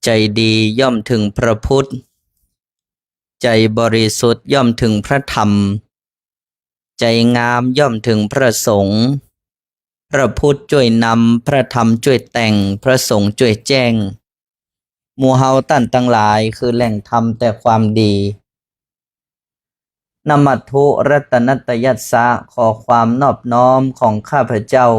ໃຈດີຍ່ອມເຖິງພຣະພຸດ, ໃຈບໍລິສຸດຍ່ອມເຖິງພຣະທຳ, ໃຈງາມຍ່ອມເຖິງພຣະສົງ. ພຣະພຸດຊ່ວຍນຳ, ພຣະທຳຊ່ວຍແຕ່ງ, ພຣະສົງຊ່ວຍແຈ້ງ. ໝູ່ເຮົາທ່ານທັງຫຼາຍຄືແຫຼ່ງທຳແຕ່ຄວາມດີ. ນະມັດຖຸລັດຕະນັດຕະຍັດສະ, ຂໍຄວາມນອບນ້ອມຂອງຂ້າພະເຈົ້າ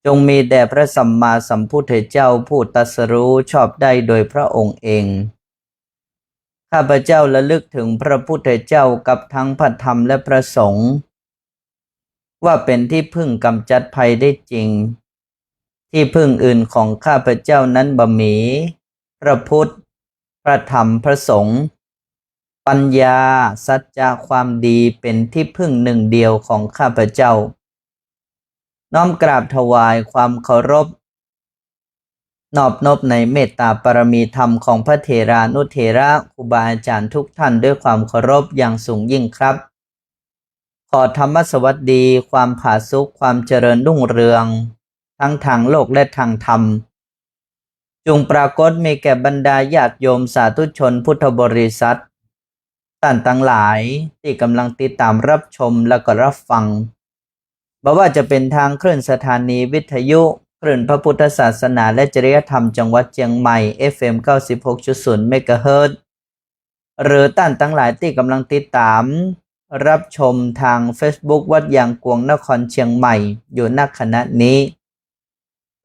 ຈົ່ງມີແດ່ພຣະສຳມາສຳພຸດທະເຈົ້າ ຜູ້ຕັດສະຮູ້ຊອບໄດ້ໂດຍພຣະອົງເອງ. ຂ້າພະເຈົ້າລະລຶກເຖິງພຣະພຸດທະເຈົ້າກັບທັງພຣະທຳ ແລະ ພຣະສົງ ວ່າເປັນທີ່ເພິ່ງກຳຈັດໄພໄດ້ຈິງ. ທີ່ເພິ່ງອື່ນຂອງຂ້າພະເຈົ້ານັ້ນບໍ່ມີ, ພຣະພຸດ, ພຣະທຳ, ພຣະສົງ. ປັນຍາ, ສັດຈະ, ຄວາມດີ ເປັນທີ່ເພິ່ງໜຶ່ງດຽວຂອງຂ້າພະເຈົ້າ. ນ້ອມກາບຖວາຍຄວາມເຄົາລົບ ນອບນົບໃນເມດຕາບາລະມີທຳຂອງພະເຖລານຸເຖລະ, ຄູບາອາຈານທຸກທ່ານດ້ວຍຄວາມເຄົາລົບຢ່າງສູງຍິ່ງຄັບ. ຂໍທຳມະສະຫວັດດີ, ຄວາມຜາສຸກ, ຄວາມຈະເລີນຮຸ່ງເຮືອງ ທັງທາງໂລກ ແລະ ທາງທຳ ຈົ່ງປາກົດມີແກ່ບັນດາຍາດໂຍມສາທຸຊົນພຸດທະບໍລິສັດທ່ານທັງຫຼາຍ ທີ່ກຳລັງຕິດຕາມຮັບຊົມ ແລະ ກໍຮັບຟັງ, ບໍ່ວ່າຈະເປັນທາງຄື້ນສະຖານີວິທະຍຸ, ຄື້ນພະພຸດທະສາສະໜາ ແລະ ຈະລິຍະທຳຈັງຫວັດຊຽງໃໝ່ ເອັຟເອັມ ເກົ້າສິບຫົກຈຸດສູນ ເມກາເຮີດ ຫຼື ທ່ານທັງຫຼາຍທີ່ກຳລັງຕິດຕາມຮັບຊົມທາງເຟສບຸກວັດຢາງກວງ ນະຄອນຊຽງໃໝ່ ຢູ່ນະຂະນະນີ້,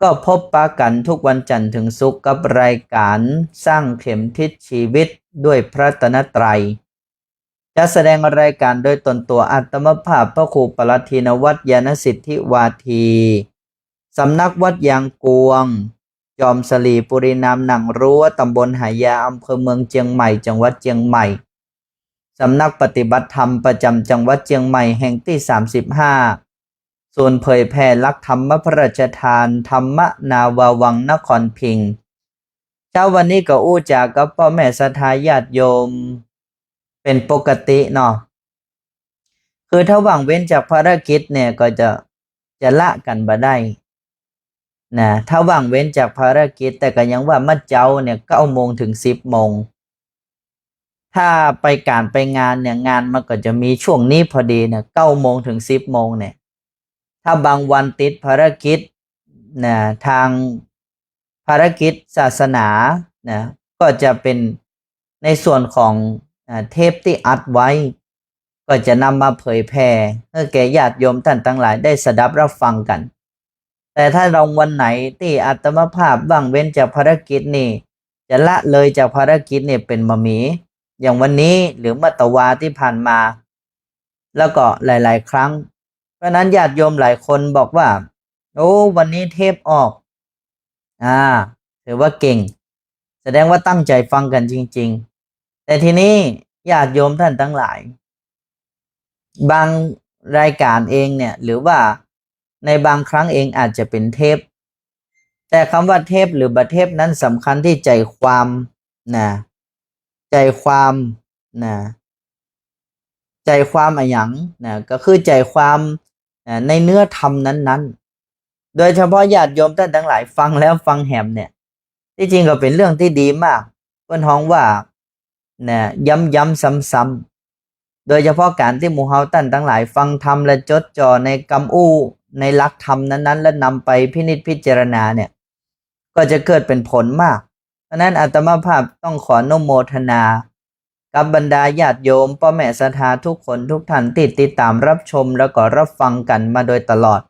ກໍພົບປະກັນທຸກວັນຈັນເຖິງສຸກກັບລາຍການສ້າງເຂັມທິດຊີວິດດ້ວຍພຣະລັດຕະນະໄຕ, ຈັດສະແດງລາຍການໂດຍຕົນຕົວອາດຕະມະພາບ ພະຄູປລັດທິນະວັດ ຍານະສິດທິວາທີ, ສຳນັກວັດຢາງກວງ, ຈອມສະຫຼີປຸຣີນາມໜັງລົວ, ຕຳບົນຫາຢາ, ອຳເພີເມືອງຊຽງໃໝ່, ຈັງຫວັດຊຽງໃໝ່, ສຳນັກປະຕິບັດທຳປະຈຳຈັງຫວັດຊຽງໃໝ່ແຫ່ງທີສາມສິບຫ້າ, ສູນເຜີຍແຜ່ຫຼັກທຳມະພະລາຊະທານ ທຳມະນາວາວັງ ນະຄອນພິງ. ເຊົ້າວັນນີ້ກໍອູຈາກັບພໍ່ແມ່ສັດທາຍາດໂຍມເປັນປົກກະຕິເນາະ. ຄືຖ້າວ່າງເວັ້ນຈາກພາລະກິດແດ່ກໍຈະ ຈະລະກັນບໍ່ໄດ້ນະ, ຖ້າວ່າງເວັ້ນຈາກພາລະກິດ, ແຕ່ກໍຍັງວ່າມາເຈົ້າແດ່ ເກົ້າໂມງເຖິງສິບໂມງ. ຖ້າໄປການໄປງານແດ່ ງານມັນກໍຈະມີຊ່ວງນີ້ພໍດີນະ, ເກົ້າໂມງເຖິງສິບໂມງແດ່. ຖ້າບາງວັນຕິດພາລະກິດນະ, ທາງພາລະກິດສາສະໜານະ, ກໍຈະເປັນໃນສ່ວນຂອງ ອາ ເທບທີ່ອັດໄວ້ ກໍຈະນຳມາເຜີຍແຜ່ໃຫ້ແກ່ຍາດໂຍມທ່ານທັງຫຼາຍໄດ້ສະດັບຮັບຟັງກັນ. ແຕ່ຖ້າລອງວັນໃດທີ່ອາດຕະມະພາບວ່າງເວັ້ນຈາກພາລະກິດນີ້ ຈະລະເລີຍຈາກພາລະກິດນີ້ເປັນບໍ່ມີ, ຢ່າງວັນນີ້ ຫຼື ເມື່ອຕະວາທີ່ຜ່ານມາ ແລ້ວກໍຫຼາຍໆຄັ້ງ. ເພາະນັ້ນຍາດໂຍມຫຼາຍຄົນບອກວ່າ ໂອ້ ວັນນີ້ເທບອອກ. ອາ ຖືວ່າເກັ່ງ, ສະແດງວ່າຕັ້ງໃຈຟັງກັນຈິງໆ. ແຕ່ທີນີ້ຍາດໂຍມທ່ານທັງຫຼາຍ ບາງລາຍການເອງເນຍ ຫຼືວ່າໃນບາງຄັ້ງເອງອາດຈະເປັນເທບ, ແຕ່ຄຳວ່າເທບ ຫຼື ບໍ່ເທບນັ້ນສຳຄັນທີ່ໃຈຄວາມນະ, ໃຈຄວາມນະ, ໃຈຄວາມອະຫຍັງນະ, ກໍຄືໃຈຄວາມ ນະ ໃນເນື້ອທຳນັ້ນໆ. ໂດຍສະເພາະຍາດໂຍມທ່ານທັງຫຼາຍຟັງແລ້ວຟັງແຮມເນຍ, ທີ່ຈິງກໍເປັນເລື່ອງທີ່ດີມາກ, ເພິ່ນຮ້ອງວ່ານະ ຢ້ຳໆຊ້ຳໆ. ໂດຍສະເພາະການທີ່ໝູ່ເຮົາທ່ານທັງຫຼາຍຟັງທຳ ແລະ ຈົດຈ່ອໃນກຳອູ້ ໃນຫຼັກທຳນັ້ນໆ ແລະ ນຳໄປພິນິດພິຈາລະນາເນຍ ກໍຈະເກີດເປັນຜົນມາກ. ສະນັ້ນອາດຕະມະພາບຕ້ອງຂໍອະນຸໂມທະນາກັບບັນດາຍາດໂຍມ ພໍ່ແມ່ສັດທາທຸກຄົນທຸກທ່ານທີ່ຕິດຕາມຮັບຊົມ ແລ້ວກໍຮັບຟັງກັນມາໂດຍຕະຫຼອດ.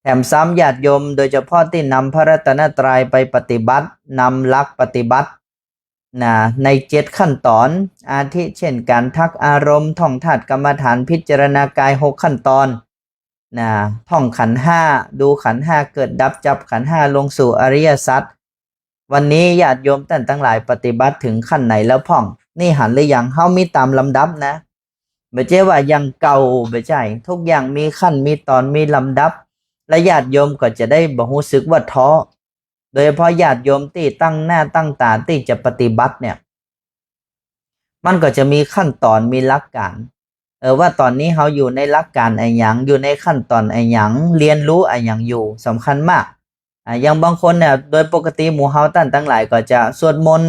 ແຖມຊ້ຳຍາດໂຍມໂດຍສະເພາະທີ່ນຳພະລັດຕະນະໄຕໄປປະຕິບັດ, ນຳຫຼັກປະຕິບັດນະ ໃນເຈັດຂັ້ນຕອນ, ອາທິເຊັ່ນ ການທັກອາລົມ, ທ່ອງທາດກຳມະຖານ, ພິຈາລະນາກາຍຫົກຂັ້ນຕອນນະ, ທ່ອງຂັນຫ້າ, ດູຂັນຫ້າເກີດດັບ, ຈັບຂັນຫ້າລົງສູ່ອະລິຍະສັດ. ວັນນີ້ຍາດໂຍມທ່ານທັງຫຼາຍປະຕິບັດເຖິງຂັ້ນໃດແລ້ວພ້ອງ? ນີ້ຫັນຫຼືຍັງ? ເຮົາມີຕາມລຳດັບນະ, ບໍ່ໃຊ່ວ່າຢ່າງເກົ່າ, ບໍ່ໃຊ່. ທຸກຢ່າງມີຂັ້ນ, ມີຕອນ, ມີລຳດັບ, ແລະ ຍາດໂຍມກໍຈະໄດ້ບໍ່ຮູ້ສຶກວ່າທໍ້. ໂດຍສະເພາະຍາດໂຍມທີ່ຕັ້ງໜ້າຕັ້ງຕາທີ່ຈະປະຕິບັດເນຍ, ມັນກໍຈະມີຂັ້ນຕອນ, ມີຫຼັກການ, ເອີ ວ່າຕອນນີ້ເຮົາຢູ່ໃນຫຼັກການອະຫຍັງ, ຢູ່ໃນຂັ້ນຕອນອະຫຍັງ, ຮຽນຮູ້ອະຫຍັງຢູ່, ສຳຄັນມາກ. ອາ ຢ່າງບາງຄົນເນ່ຍ ໂດຍປົກກະຕິໝູ່ເຮົາທ່ານທັງຫຼາຍກໍຈະສວດມົນ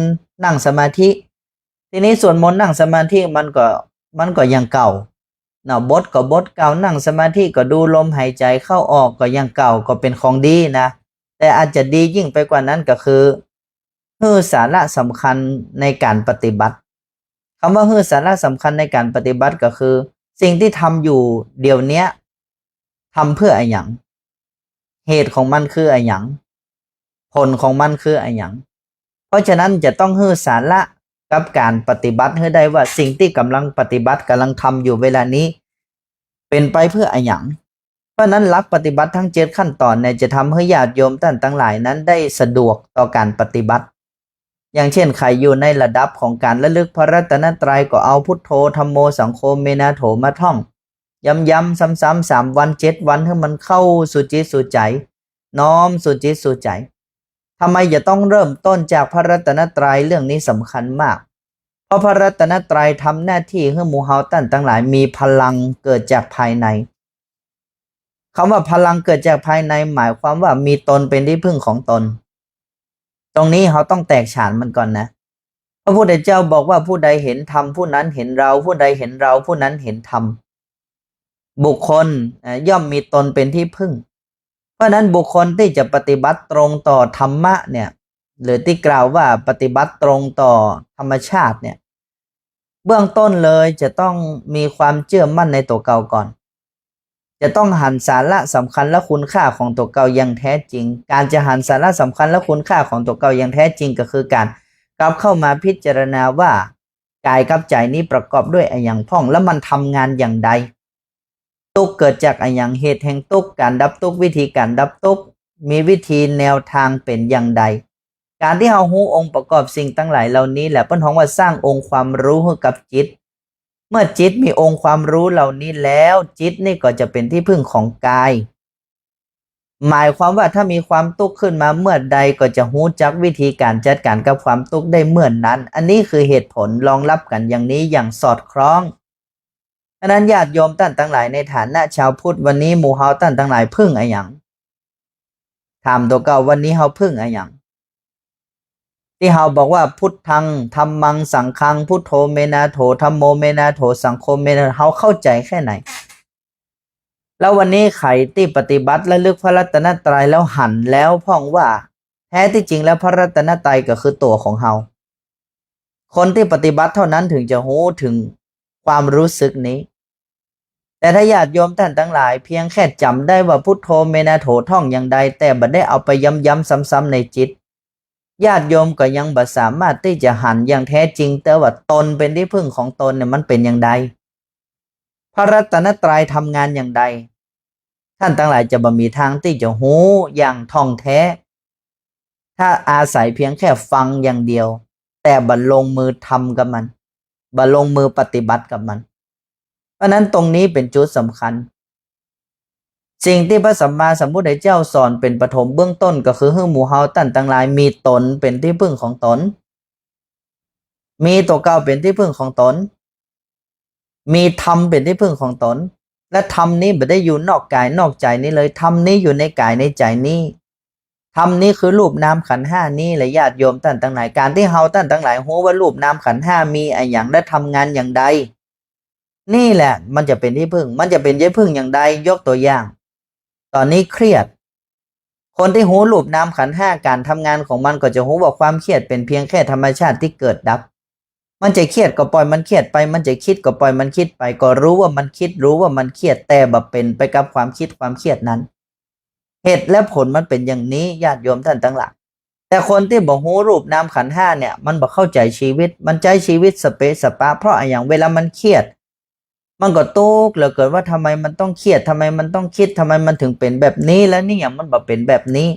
ນັ່ງສະມາທິ ທີນີ້ສວດມົນນັ່ງສະມາທິມັນກໍ ມັນກໍຢ່າງເກົ່າເນາະ ບົດກໍບົດເກົ່າ ນັ່ງສະມາທິກໍດູລົມຫາຍໃຈເຂົ້າອອກ ກໍຢ່າງເກົ່າ ກໍເປັນຂອງດີນະ ແຕ່ອາດຈະດີຍິ່ງໄປກວ່ານັ້ນກໍຄື ຮູ້ສາລະສຳຄັນໃນການປະຕິບັດ. ຄຳວ່າຮູ້ສາລະສຳຄັນໃນການປະຕິບັດກໍຄື ສິ່ງທີ່ທຳຢູ່ດຽວເນີ້ຍ ທຳເພື່ອອີ່ຫຍັງ? ເຫດຂອງມັນຄືອີ່ຫຍັງ? ຜົນຂອງມັນຄືອີ່ຫຍັງ? ເພາະສະນັ້ນຈະຕ້ອງຮູ້ສາລະກັບການປະຕິບັດໃຫ້ໄດ້ວ່າ ສິ່ງທີ່ກຳລັງປະຕິບັດ ກຳລັງທຳຢູ່ເວລານີ້ ເປັນໄປເພື່ອອີ່ຫຍັງ? ເພາະນັ້ນຫຼັກປະຕິບັດທັງເຈັດຂັ້ນຕອນເນຍ ຈະທຳໃຫ້ຍາດໂຍມທ່ານທັງຫຼາຍນັ້ນໄດ້ສະດວກຕໍ່ການປະຕິບັດ. ຢ່າງເຊັ່ນ ໃຜຢູ່ໃນລະດັບຂອງການລະລຶກພະລັດຕະນະໄຕ ກໍເອົາພຸດໂທ ທຳໂມ ສັງໂຄ ເມນາໂຖ ມາທ່ອງ ຢ້ຳໆ ຊ້ຳໆ ສາມວັນ ເຈັດວັນ ໃຫ້ມັນເຂົ້າສູ່ຈິດສູ່ໃຈ ນ້ອມສູ່ຈິດສູ່ໃຈ. ທຳໄມຈະຕ້ອງເລີ່ມຕົ້ນຈາກພະລັດຕະນະໄຕ? ເລື່ອງນີ້ສຳຄັນມາກ ເພາະພະລັດຕະນະໄຕທຳໜ້າທີ່ໃຫ້ໝູ່ເຮົາທ່ານທັງຫຼາຍມີພະລັງເກີດຈາກພາຍໃນ. ຄຳວ່າພະລັງເກີດຈາກພາຍໃນ ໝາຍຄວາມວ່າມີຕົນເປັນທີ່ເພິ່ງຂອງຕົນ. ຕົງນີ້ເຮົາຕ້ອງແຕກສານມັນກ່ອນນະ. ພະພຸດທະເຈົ້າບອກວ່າ ຜູ້ໃດເຫັນທຳ ຜູ້ນັ້ນເຫັນເຮົາ ຜູ້ໃດເຫັນເຮົາ ຜູ້ນັ້ນເຫັນທຳ. ບຸກຄົນ ເອີ ຍ່ອມມີຕົນເປັນທີ່ເພິ່ງ. ເພາະນັ້ນບຸກຄົນທີ່ຈະປະຕິບັດຕົງຕໍ່ທຳມະເນຍ ຫຼືທີ່ກ່າວວ່າປະຕິບັດຕົງຕໍ່ທຳມະຊາດເນຍ ເບື້ອງຕົ້ນເລີຍຈະຕ້ອງມີຄວາມເຊື່ອໝັ້ນໃນຕົວເກົ່າກ່ອນ. ຈະຕ້ອງຫັນສາລະສຳຄັນ ແລະ ຄຸນຄ່າຂອງຕົວເກົ່າຢ່າງແທ້ຈິງ. ການຈະຫັນສາລະສຳຄັນ ແລະ ຄຸນຄ່າຂອງຕົວເກົ່າຢ່າງແທ້ຈິງ ກໍຄືການກັບເຂົ້າມາພິຈາລະນາວ່າ ກາຍກັບໃຈນີ້ປະກອບດ້ວຍອະຫຍັງພ້ອງ ແລະ ມັນທຳງານຢ່າງໃດ? ທຸກເກີດຈາກອະຫຍັງ? ເຫດແຫ່ງທຸກ, ການດັບທຸກ, ວິທີການດັບທຸກ, ມີວິທີແນວທາງເປັນຢ່າງໃດ? ການທີ່ເຮົາຮູ້ອົງປະກອບສິ່ງທັງຫຼາຍເຫຼົ່ານີ້ແຫຼະ ເພິ່ນຮ້ອງວ່າສ້າງອົງຄວາມຮູ້ໃຫ້ກັບຈິດ. ເມື່ອຈິດມີອົງຄວາມຮູ້ເຫຼົ່ານີ້ແລ້ວ ຈິດນີ້ກໍຈະເປັນທີ່ເພິ່ງຂອງກາຍ. ໝາຍຄວາມວ່າຖ້າມີຄວາມທຸກຂຶ້ນມາເມື່ອໃດ ກໍຈະຮູ້ຈັກວິທີການຈັດການກັບຄວາມທຸກໄດ້ເມື່ອນັ້ນ. ອັນນີ້ຄືເຫດຜົນລອງລັບກັນຢ່າງນີ້ຢ່າງສອດຄ່ອງ. ສະນັ້ນ ຍາດໂຍມທ່ານທັງຫຼາຍ ໃນຖານະຊາວພຸດ ວັນນີ້ໝູ່ເຮົາທ່ານທັງຫຼາຍເພິ່ງອະຫຍັງ? ຖາມຕົວເກົ່າ ວັນນີ້ເຮົາເພິ່ງອະຫຍັງ? ທີ່ເຮົາບອກວ່າ ພຸດທັງ ທຳມັງ ສັງຄັງ ພຸດໂທ ເມນາໂຖ ທຳໂມ ເມນາໂຖ ສັງໂຄ ເມນາໂຖ ເຮົາເຂົ້າໃຈແຄ່ໃດ? ແລ້ວວັນນີ້ໃຜທີ່ປະຕິບັດລະລຶກພະລັດຕະນະໄຕແລ້ວຫັນແລ້ວພ້ອງວ່າ ແທ້ທີ່ຈິງແລ້ວພະລັດຕະນະໄຕກໍຄືຕົວຂອງເຮົາ. ຄົນທີ່ປະຕິບັດເທົ່ານັ້ນເຖິງຈະຮູ້ເຖິງຄວາມຮູ້ສຶກນີ້. ແຕ່ຖ້າຍາດໂຍມທ່ານທັງຫຼາຍພຽງແຄ່ຈຳໄດ້ວ່າ ພຸດໂທ ເມນາໂຖ ທ່ອງຢ່າງໃດ ແຕ່ບໍ່ໄດ້ເອົາໄປຢ້ຳໆຊ້ຳໆໃນຈິດ, ຍາດໂຍມກໍຍັງບໍ່ສາມາດທີ່ຈະຫັນຢ່າງແທ້ຈິງ ແຕ່ວ່າຕົນເປັນທີ່ເພິ່ງຂອງຕົນເນຍ ມັນເປັນຢ່າງໃດ? ພະລັດຕະນະໄຕທຳງານຢ່າງໃດ? ທ່ານທັງຫຼາຍຈະບໍ່ມີທາງທີ່ຈະຮູ້ຢ່າງທ່ອງແທ້ ຖ້າອາໄສພຽງແຄ່ຟັງຢ່າງດຽວ ແຕ່ບໍ່ລົງມືທຳກັບມັນ, ບໍ່ລົງມືປະຕິບັດກັບມັນ. ເພາະນັ້ນ ຕົງນີ້ເປັນຈຸດສຳຄັນ. ສິ່ງທີ່ພະສຳມາສຳພຸດທະເຈົ້າສອນເປັນປະຖົມເບື້ອງຕົ້ນ ກໍຄືໃຫ້ໝູ່ເຮົາທ່ານທັງຫຼາຍມີຕົນເປັນທີ່ເພິ່ງຂອງຕົນ, ມີຕົວເກົ່າເປັນທີ່ເພິ່ງຂອງຕົນ, ມີທຳເປັນທີ່ເພິ່ງຂອງຕົນ ແລະ ທຳນີ້ບໍ່ໄດ້ຢູ່ນອກກາຍນອກໃຈນີ້ເລີຍ, ທຳນີ້ຢູ່ໃນກາຍໃນໃຈນີ້, ທຳນີ້ຄືຮູບນາມຂັນຫ້ານີ້ແຫຼະ. ຍາດໂຍມທ່ານທັງຫຼາຍ, ການທີ່ເຮົາທ່ານທັງຫຼາຍຮູ້ວ່າຮູບນາມຂັນຫ້າມີອະຫຍັງ ແລະ ທຳງານຢ່າງໃດ, ນີ້ແຫຼະມັນຈະເປັນທີ່ເພິ່ງ. ມັນຈະເປັນທີ່ເພິ່ງຢ່າງໃດ? ຍົກຕົວຢ່າງ, ຕອນນີ້ຄຽດ, ຄົນທີ່ຮູ້ຮູບນາມຂັນຫ້າ ການທຳງານຂອງມັນ ກໍຈະຮູ້ວ່າຄວາມຄຽດເປັນພຽງແຄ່ທຳມະຊາດທີ່ເກີດດັບ. ມັນຈະຄຽດກໍປ່ອຍມັນຄຽດໄປ, ມັນຈະຄິດກໍປ່ອຍມັນຄິດໄປ, ກໍຮູ້ວ່າມັນຄິດ, ຮູ້ວ່າມັນຄຽດ, ແຕ່ບໍ່ເປັນໄປກັບຄວາມຄິດຄວາມຄຽດນັ້ນ. ເຫດແລະຜົນມັນເປັນຢ່າງນີ້, ຍາດໂຍມທ່ານທັງຫຼາຍ. ແຕ່ຄົນທີ່ບໍ່ຮູ້ຮູບນາມຂັນຫ້າເນຍ ມັນບໍ່ເຂົ້າໃຈຊີວິດ, ມັນໃຊ້ຊີວິດສະເປະສະປະ. ເພາະອະຫຍັງ? ເວລາມັນຄຽດ ມັນກໍຕົກເຫຼືອເກີນວ່າ ທຳໄມມັນຕ້ອງຄຽດ? ທຳໄມມັນຕ້ອງຄິດ? ທຳໄມມັນເຖິງເປັນແບບນີ້? ແລ້ວນີ້ຫຍັງມັນບໍ່ເປັນແບບນີ້?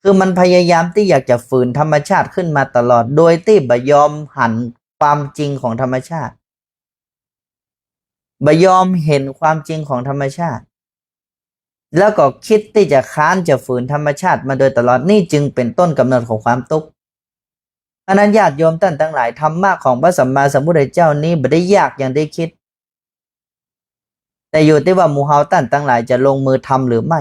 ຄືມັນພະຍາຍາມທີ່ຢາກຈະຝືນທຳມະຊາດຂຶ້ນມາຕະຫຼອດ ໂດຍທີ່ບໍ່ຍອມຫັນຄວາມຈິງຂອງທຳມະຊາດ, ບໍ່ຍອມເຫັນຄວາມຈິງຂອງທຳມະຊາດ, ແລ້ວກໍຄິດທີ່ຈະຄ້ານຈະຝືນທຳມະຊາດມາໂດຍຕະຫຼອດ. ນີ້ຈຶ່ງເປັນຕົ້ນກຳເນີດຂອງຄວາມທຸກ. ອັນນັ້ນ ຍາດໂຍມທ່ານທັງຫຼາຍ, ທຳມະຂອງພະສຳມາສຳພຸດທະເຈົ້ານີ້ບໍ່ໄດ້ຍາກຢ່າງທີ່ຄິດ, ແຕ່ຢູ່ທີ່ວ່າໝູ່ເຮົາທ່ານທັງຫຼາຍຈະລົງມືທຳຫຼືໄມ່.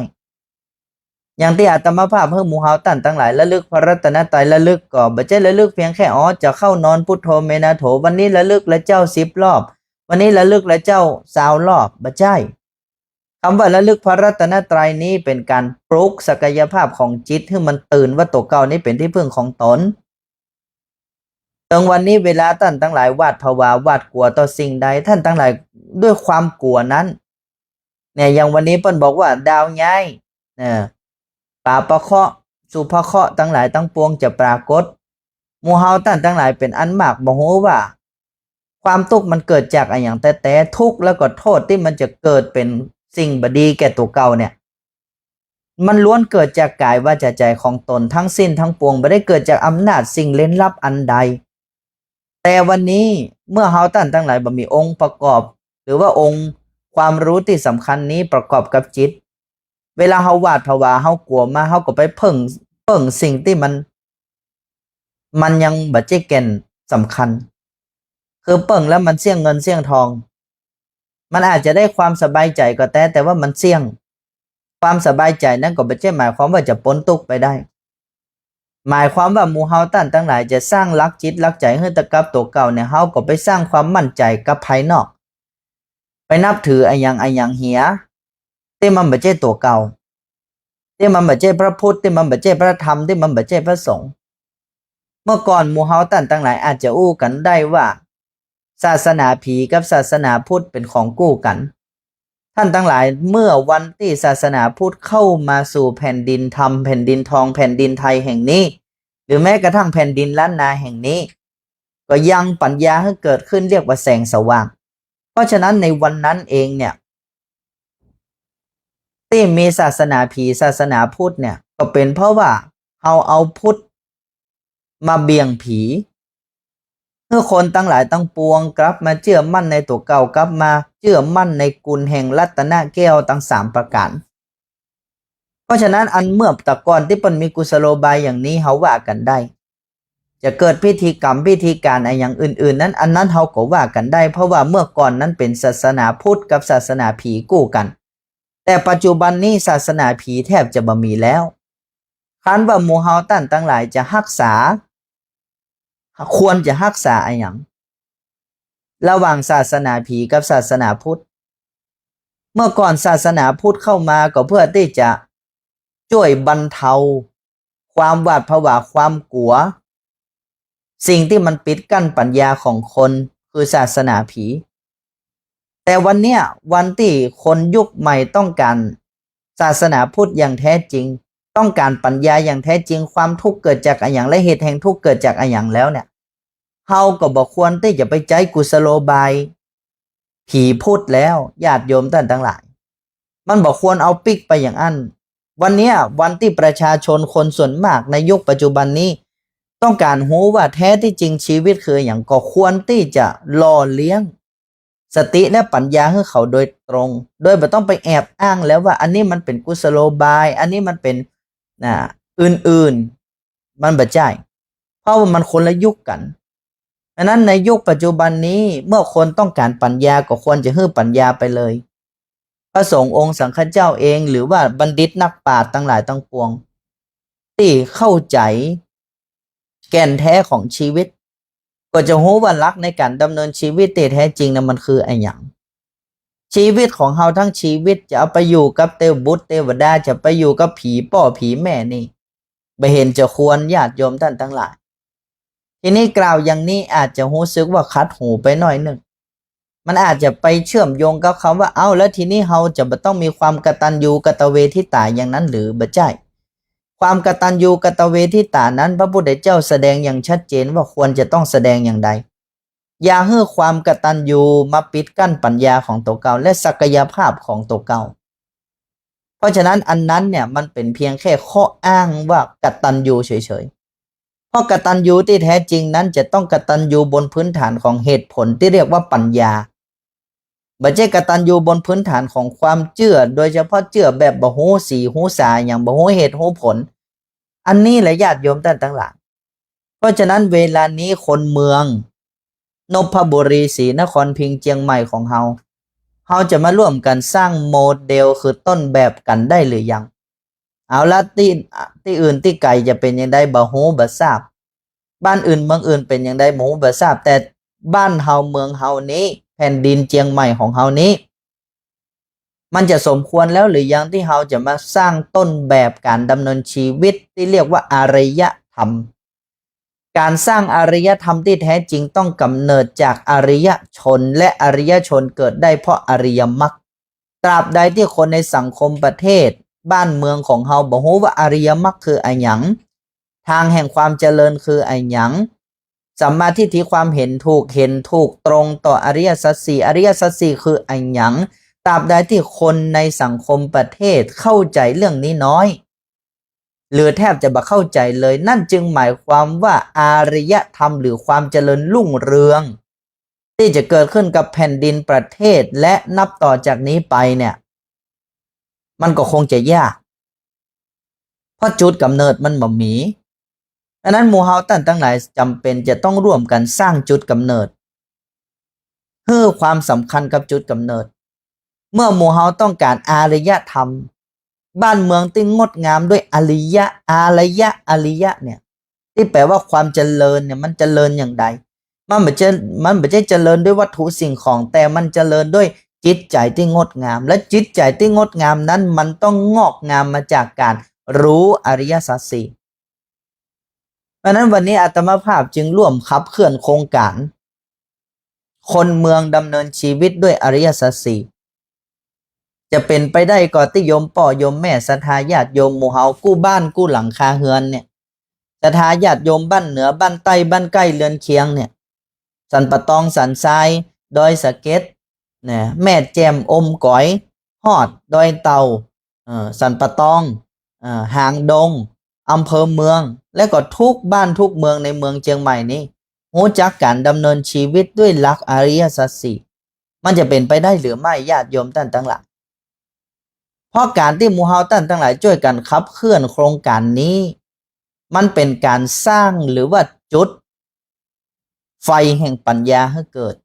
ຢ່າງທີ່ອາດຕະມາພາບໃຫ້ໝູ່ເຮົາທ່ານທັງຫຼາຍລະລຶກພະລັດຕະນະໄຕ ລະລຶກກໍບໍ່ໃຊ່ລະລຶກພຽງແຄ່ ອໍ ຈະເຂົ້ານອນພຸດໂທເມນາໂຖ ວັນນີ້ລະລຶກລະເຈົ້າສິບລອບ ວັນນີ້ລະລຶກລະເຈົ້າຊາວລອບ ບໍ່ໃຊ່. ຄຳວ່າລະລຶກພະລັດຕະນະໄຕນີ້ເປັນການປຸກສັກກະຍະພາບຂອງຈິດໃຫ້ມັນຕື່ນວ່າຕົວເກົ່ານີ້ເປັນທີ່ເພິ່ງຂອງຕົນ. ເຖິງວັນນີ້ເວລາທ່ານທັງຫຼາຍຫວາດຜະວາ ຫວາດກົວຕໍ່ສິ່ງໃດ ທ່ານທັງຫຼາຍດ້ວຍຄວາມກົວນັ້ນ ແນະ ຢ່າງວັນນີ້ເພິ່ນບອກວ່າດາວຍ້າຍ ເອີ ປາປະເຄາະ ສຸພະເຄາະທັງຫຼາຍທັງປວງຈະປາກົດ. ໝູ່ເຮົາທ່ານທັງຫຼາຍເປັນອັນມາກບໍ່ຮູ້ວ່າ ຄວາມທຸກມັນເກີດຈາກອະຫຍັງແທ້ໆ ທຸກແລ້ວກໍໂທດທີ່ມັນຈະເກີດເປັນສິ່ງບໍ່ດີແກ່ຕົວເກົ່າເນ່ຍ ມັນລ້ວນເກີດຈາກກາຍວາຈາໃຈຂອງຕົນທັງສິ້ນທັງປວງ ບໍ່ໄດ້ເກີດຈາກອຳນາດສິ່ງເລນລັບອັນໃດ. ແຕ່ວັນນີ້ເມື່ອເຮົາທ່ານທັງຫຼາຍບໍ່ມີອົງປະກອບ ຫຼືວ່າອົງຄວາມຮູ້ທີ່ສຳຄັນນີ້ປະກອບກັບຈິດ ເວລາເຮົາຫວາດຜະວາ ເຮົາກົວມາ ເຮົາກໍໄປເພິ່ງ ເພິ່ງສິ່ງທີ່ມັນ ມັນຍັງບໍ່ໃຊ່ແກ່ນສຳຄັນ ຄືເພິ່ງແລ້ວມັນສ່ຽງເງິນສ່ຽງທອງ ມັນອາດຈະໄດ້ຄວາມສະບາຍໃຈກໍແຕ່ ແຕ່ວ່າມັນສ່ຽງ ຄວາມສະບາຍໃຈນັ້ນກໍບໍ່ໃຊ່ໝາຍຄວາມວ່າຈະພົ້ນທຸກໄປໄດ້. ໝາຍຄວາມວ່າໝູ່ເຮົາທ່ານທັງຫຼາຍຈະສ້າງຫຼັກຈິດຫຼັກໃຈໃຫ້ຕະກັບຕົວເກົ່າເນ່ຍ ເຮົາກໍໄປສ້າງຄວາມໝັ້ນໃຈກັບພາຍນອກ ໄປນັບຖືອະຫຍັງອະຫຍັງເຫຍ ທີ່ມັນບໍ່ໃຊ່ຕົວເກົ່າ ທີ່ມັນບໍ່ໃຊ່ພະພຸດ ທີ່ມັນບໍ່ໃຊ່ພະທຳ ທີ່ມັນບໍ່ໃຊ່ພະສົງ. ເມື່ອກ່ອນໝູ່ເຮົາທ່ານທັງຫຼາຍອາດຈະຮູ້ກັນໄດ້ວ່າ ສາສະໜາຜີກັບສາສະໜາພຸດເປັນຂອງຄູ່ກັນ. ທ່ານທັງຫຼາຍ ເມື່ອວັນທີ່ສາສະໜາພຸດເຂົ້າມາສູ່ແຜ່ນດິນທຳ ແຜ່ນດິນທອງ ແຜ່ນດິນໄທແຫ່ງນີ້ ຫຼືແມ້ກະທັ່ງແຜ່ນດິນລ້ານນາແຫ່ງນີ້ ກໍຍັງປັນຍາໃຫ້ເກີດຂຶ້ນ ລຽກວ່າແສງສະຫວ່າງ. ເພາະສະນັ້ນໃນວັນນັ້ນເອງເນ່ຍ ທີ່ມີສາສະໜາຜີ ສາສະໜາພຸດເນ່ຍ ກໍເປັນເພາະວ່າເຮົາເອົາພຸດມາບ່ຽງຜີ ໃຫ້ຄົນທັງຫຼາຍທັງປວງກັບມາເຊື່ອໝັ້ນໃນຕົວເກົ່າ ກັບມາເຊື່ອໝັ້ນໃນກຸນແຫ່ງລັດຕະນະແກ້ວທັງສາມປະການ. ເພາະສະນັ້ນ ອັນເມື່ອແຕ່ກ່ອນທີ່ເພິ່ນມີກຸສະໂລບາຍຢ່າງນີ້ ເຮົາວ່າກັນໄດ້ ຈະເກີດພິທີກຳພິທີການອະຫຍັງອື່ນໆນັ້ນ ອັນນັ້ນເຮົາກໍວ່າກັນໄດ້ ເພາະວ່າເມື່ອກ່ອນນັ້ນເປັນສາສະໜາພຸດກັບສາສະໜາຜີຄູ່ກັນ. ແຕ່ປັດຈຸບັນນີ້ສາສະໜາຜີແທບຈະບໍ່ມີແລ້ວ. ຄັນວ່າໝູ່ເຮົາທ່ານທັງຫຼາຍຈະຮັກສາ ຄວນຈະຮັກສາອະຫຍັງ ລະຫວ່າງສາສະໜາຜີກັບສາສະໜາພຸດ? ເມື່ອກ່ອນສາສະໜາພຸດເຂົ້າມາກໍເພື່ອທີ່ຈະຊ່ວຍບັນເທົາຄວາມຫວາດຜະວາ ຄວາມກົວ ສິ່ງທີ່ມັນປິດກັ້ນປັນຍາຂອງຄົນ ຄືສາສະໜາຜີ. ແຕ່ວັນເນີ້ຍ ວັນທີ່ຄົນຍຸກໃໝ່ຕ້ອງການສາສະໜາພຸດຢ່າງແທ້ຈິງ, ຕ້ອງການປັນຍາຢ່າງແທ້ຈິງ, ຄວາມທຸກເກີດຈາກອະຫຍັງ ແລະ ເຫດແຫ່ງທຸກເກີດຈາກອະຫຍັງແລ້ວເນ່ຍ, ເຮົາກໍບໍ່ຄວນທີ່ຈະໄປໃຊ້ກຸສະໂລບາຍຜີພຸດແລ້ວ, ຍາດໂຍມທ່ານທັງຫຼາຍ. ມັນບໍ່ຄວນເອົາປິກໄປຢ່າງນັ້ນ. ວັນເນີ້ຍ ວັນທີ່ປະຊາຊົນຄົນສ່ວນມາກໃນຍຸກປັດຈຸບັນນີ້ ຕ້ອງການຮູ້ວ່າແທ້ທີ່ຈິງຊີວິດຄືຫຍັງ, ກໍຄວນທີ່ຈະຫຼໍ່ລ້ຽງສະຕິ ແລະ ປັນຍາໃຫ້ເຂົາໂດຍຕົງ, ໂດຍບໍ່ຕ້ອງໄປແອບອ້າງແລ້ວວ່າ ອັນນີ້ມັນເປັນກຸສະໂລບາຍ, ອັນນີ້ມັນເປັນ ນະ ອື່ນໆ, ມັນບໍ່ໃຊ້, ເພາະວ່າມັນຄົນລະຍຸກກັນ. ອັນນັ້ນໃນຍຸກປັດຈຸບັນນີ້ ເມື່ອຄົນຕ້ອງການປັນຍາ ກໍຄວນຈະໃຫ້ປັນຍາໄປເລີຍ. ພະສົງອົງສັງຄະເຈົ້າເອງ ຫຼືວ່າບັນດິດນັກປາດທັງຫຼາຍທັງປວງ ທີ່ເຂົ້າໃຈແກ່ນແທ້ຂອງຊີວິດ ກໍຈະຮູ້ວ່າຫຼັກໃນການດຳເນີນຊີວິດທີ່ແທ້ຈິງນັ້ນມັນຄືອະຫຍັງ. ຊີວິດຂອງເຮົາທັງຊີວິດຈະເອົາໄປຢູ່ກັບເທວະບຸດເທວະດາ, ຈະໄປຢູ່ກັບຜີພໍ່ຜີແມ່ນີ້ ບໍ່ເຫັນຈະຄວນ, ຍາດໂຍມທ່ານທັງຫຼາຍ. ທີນີ້ກ່າວຢ່າງນີ້ອາດຈະຮູ້ສຶກວ່າຂັດຫູໄປໜ້ອຍໜຶ່ງ. ມັນອາດຈະໄປເຊື່ອມໂຍງກັບຄຳວ່າ ເອົ້າ ແລ້ວທີນີ້ເຮົາຈະບໍ່ຕ້ອງມີຄວາມກະຕັນຍູກະຕະເວທິຕາຢ່າງນັ້ນຫຼື? ບໍ່ໃຊ້. ຄວາມກະຕັນຍູກະຕະເວທິຕານັ້ນ ພະພຸດທະເຈົ້າສະແດງຢ່າງຊັດເຈນວ່າຄວນຈະຕ້ອງສະແດງຢ່າງໃດ. ຢ່າໃຫ້ຄວາມກະຕັນຍູມາປິດກັ້ນປັນຍາຂອງຕົວເກົ່າ ແລະ ສັກກະຍະພາບຂອງຕົວເກົ່າ. ເພາະສະນັ້ນ ອັນນັ້ນເນ່ຍ ມັນເປັນພຽງແຄ່ຂໍ້ອ້າງວ່າກະຕັນຍູເສີຍໆ. ເພາະກະຕັນຍູທີ່ແທ້ຈິງນັ້ນ ຈະຕ້ອງກະຕັນຍູບົນພື້ນຖານຂອງເຫດຜົນທີ່ຮຽກວ່າປັນຍາ. ບໍ່ໃຊ້ກະຕັນຍູບົນພື້ນຖານຂອງຄວາມເຊື່ອ, ໂດຍສະເພາະເຊື່ອແບບບໍ່ຮູ້ສີຮູ້ສາຫຍັງ, ບໍ່ຮູ້ເຫດຮູ້ຜົນ. ອັນນີ້ແຫຼະ ຍາດໂຍມທ່ານທັງຫຼາຍ. ເພາະສະນັ້ນ ເວລານີ້ຄົນເມືອງນົບພະບູລີ, ສີນະຄອນ, ພິງ, ຈຽງໃໝ່ຂອງເຮົາ, ເຮົາຈະມາຮ່ວມກັນສ້າງໂມເດວ ຄືຕົ້ນແບບກັນໄດ້ຫຼືຍັງ? ເອົາລະ ທີ່ ທີ່ອື່ນທີ່ໄກຈະເປັນຈັ່ງໃດ ບໍ່ຮູ້ບໍ່ຊາບ, ບ້ານອື່ນເມືອງອື່ນເປັນຢ່າງໃດບໍ່ຮູ້ບໍ່ຊາບ, ແຕ່ບ້ານເຮົາເມືອງເຮົານີ້ ແຜ່ນດິນຈຽງໃໝ່ຂອງເຮົານີ້ ມັນຈະສົມຄວນແລ້ວຫຼືຍັງ ທີ່ເຮົາຈະມາສ້າງຕົ້ນແບບການດຳເນີນຊີວິດທີ່ລຽກວ່າອາລິຍະທຳ? ການສ້າງອາລິຍະທຳທີ່ແທ້ຈິງຕ້ອງກຳເນີດຈາກອະລິຍະຊົນ ແລະ ອະລິຍະຊົນເກີດໄດ້ເພາະອະລິຍະມັກ. ຕາບໃດທີ່ຄົນໃນສັງຄົມປະເທດ ບ້ານເມືອງຂອງເຮົາບໍ່ຮູ້ວ່າອະລິຍະມັກຄືອະຫຍັງ, ທາງແຫ່ງຄວາມຈະເລີນຄືອະຫຍັງ, ສຳມາທິດຖິ ຄວາມເຫັນຖືກ ເຫັນຖືກຕຣົງຕໍ່ອະລິຍະສັດສີ່ ອະລິຍະສັດສີ່ຄືອະຫຍັງ, ຕາບໃດທີ່ຄົນໃນສັງຄົມປະເທດເຂົ້າໃຈເລື່ອງນີ້ນ້ອຍ ຫຼືແທບຈະບໍ່ເຂົ້າໃຈເລີຍ, ນັ້ນຈຶ່ງໝາຍຄວາມວ່າອາລິຍະທຳ ຫຼື ຄວາມຈະເລີນຮຸ່ງເຮືອງ ທີ່ຈະເກີດຂຶ້ນກັບແຜ່ນດິນປະເທດ ແລະ ນັບຕໍ່ຈາກນີ້ໄປເນ່ຍ ມັນກໍຄົງຈະຍາກ ເພາະຈຸດກຳເນີດມັນບໍ່ມີ. ສະນັ້ນ ໝູ່ເຮົາທ່ານທັງຫຼາຍຈຳເປັນຈະຕ້ອງຮ່ວມກັນສ້າງຈຸດກຳເນີດ, ໃຫ້ຄວາມສຳຄັນກັບຈຸດກຳເນີດ. ເມື່ອໝູ່ເຮົາຕ້ອງການອາລິຍະທຳ, ບ້ານເມືອງທີ່ງົດງາມດ້ວຍອາລິຍະ, ອາລິຍະ, ອາລິຍະເນ່ຍ ທີ່ແປວ່າຄວາມຈະເລີນເນ່ຍ ມັນຈະເລີນຢ່າງໃດ? ມັນບໍ່ໃຊ່ ມັນບໍ່ໃຊ່ຈະເລີນດ້ວຍວັດຖຸສິ່ງຂອງ, ແຕ່ມັນຈະເລີນດ້ວຍຈິດໃຈທີ່ງົດງາມ, ແລະ ຈິດໃຈທີ່ງົດງາມນັ້ນ ມັນຕ້ອງງອກງາມມາຈາກການຮູ້ອະລິຍະສັດສີ່. ສະນັ້ນ ວັນນີ້ອາດຕະມາພາບຈຶ່ງຮ່ວມຂັບເຄື່ອນໂຄງການ ຄົນເມືອງດຳເນີນຊີວິດດ້ວຍອະລິຍະສັດສີ່. ຈະເປັນໄປໄດ້ກໍຕິໂຍມພໍ່ໂຍມແມ່ ສັດທາຍາດໂຍມໝູ່ເຮົາ ກູ້ບ້ານກູ້ຫຼັງຄາເຮືອນເນ່ຍ, ສັດທາຍາດໂຍມບ້ານເໜືອ ບ້ານໃຕ້ ບ້ານໃກ້ເຮືອນຄຽງເນ່ຍ, ສັນປະຕອງ ສັນຊາຍ ດອຍສະເກັດ ນະ ແມ່ແຈ່ມ ອົມກອຍ ຮອດດອຍເຕົ່າ ເອີ ສັນປະຕອງ ເອີ ຫາງດົງ ອຳເພີເມືອງ ແລະ ກໍທຸກບ້ານທຸກເມືອງໃນເມືອງຈຽງໃໝ່ນີ້ ຮູ້ຈັກການດຳເນີນຊີວິດດ້ວຍຫຼັກອະລິຍະສັດສີ່ ມັນຈະເປັນໄປໄດ້ຫຼືໄມ່ ຍາດໂຍມທ່ານທັງຫຼາຍ? ເພາະການທີ່ໝູ່ເຮົາທ່ານທັງຫຼາຍຊ່ວຍກັນຂັບເຄື່ອນໂຄງການນີ້ ມັນເປັນການສ້າງ ຫຼືວ່າຈຸດ ໄຟແຫ່ງປັນຍາໃຫ້ເກີດ.